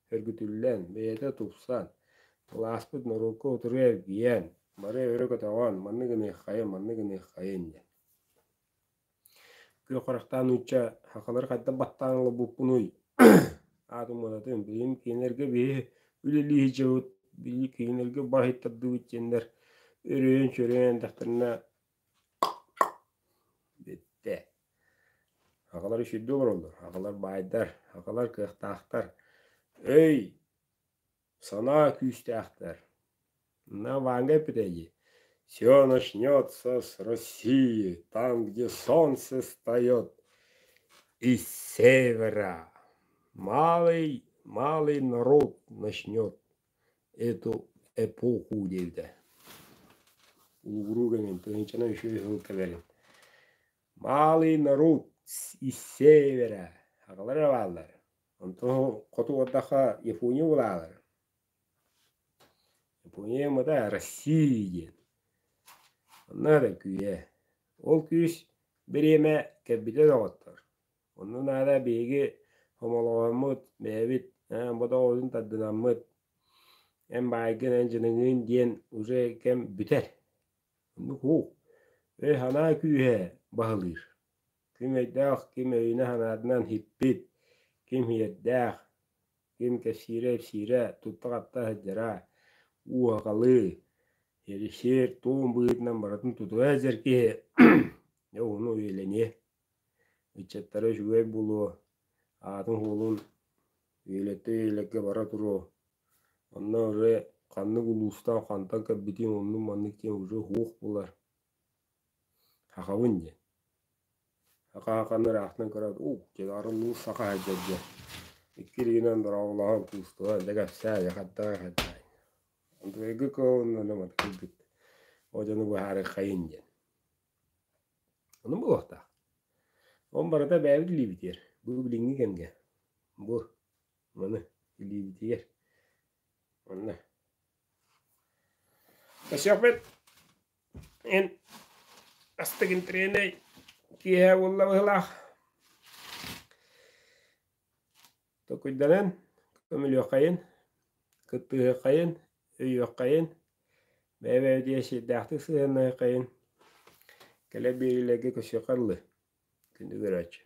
Speaker 1: сөргүтүллэн, бэйэтэ тупсан, кылааспыт норуокка утары эргийэн, бары өрө көтөҕөн, маннык гыныаххайын, маннык гыныаххайын диэн. Күөх харахтаах нуучча сахалары хайдах баттаан олорбуппунуй? Аатын муонатын билигин кинилэргэ биһи үлэлии сылдьабыт, били кинилэргэ баһыйтардыбыт диэннэр өрөйөн-чөрөйөн эрдэхтэринэ Бүттэ. Аҕалар үчүгэйдик олороллор, аҕалар баайдар, аҕалар кыахтаахтар, өй, санаа күүстээхтэр. На Ванга эппитэ дии: «Все начнется с России, там, где солнце встает из севера. Малый, малый народ начнет эту эпоху» диэбитэ. Улугуруу кэмин тыһыынчанан үчүгэй сыл кэлэрин. Малый народ из севера. Аҕалар эрэ бааллар. Онтон хоту уордахха Япония булаалар. Япония мата Россия диэн. Онно эрэ күүһэ. Ол күүс бириэмэ кэлбитэ доҕоттор. Онно наада биһиги хомолоҕоммут, бэйэбит бодоҕобутун тардынаммыт, эн баайгын, эн дьыныҥыын диэн уже кэм бүтэр. Оннук уу. Өй-санаа күүһэ баһылыыр. Ким өйдөөх, ким өйүнэ-санаатынан хиппит, ким сиэрдээх, ким кэпсиирэ-ипсиирэ, тутта-хапта сылдьара, уу-сахалыы, сиэр-туом быһыытынан барытын тутуһа сылдьар киһи дьэ уһуну үйэлэниэ. Ыччаттара үчүгэй буолуо, аатын-суолун үйэлэттэ-үйэлэргэ бара туруо. Онно уже ханнык улуустан хантан кэлбитин оннук-маннык диэн уже суох буолар. Сахабын диэн. Саха саханы ыраахтан көрөөт, уу, дьэ саха сылдьар диэн. Икки илиинэн дорооболоһон куустуһан, дьэ кэпсээ, дьэ хайдах хайдах. Онтугайгы кыһылынна мантыкыгыт. Ол дьону быһаарыаххайын диэн. Ону буолуохтаах. Ол барыта бэйэбит илиибитигэр. Бу билиҥҥи кэмҥэ. Бу маны илиибитигэр. Онно. Көрсүөхпүт. Эн астык интириэнэй киэһэ буолла быһыылаах. Толкуйданан, көмөлүөххэйин, кыттыһыаххайын, өйүөххэйин, бэйэ-бэйэбитигэр сиэрдээхтик сыһыаннаһыаххайын, кэлэр биэриилэргэ көрсүөххэ дылы, күндү көрөөччү.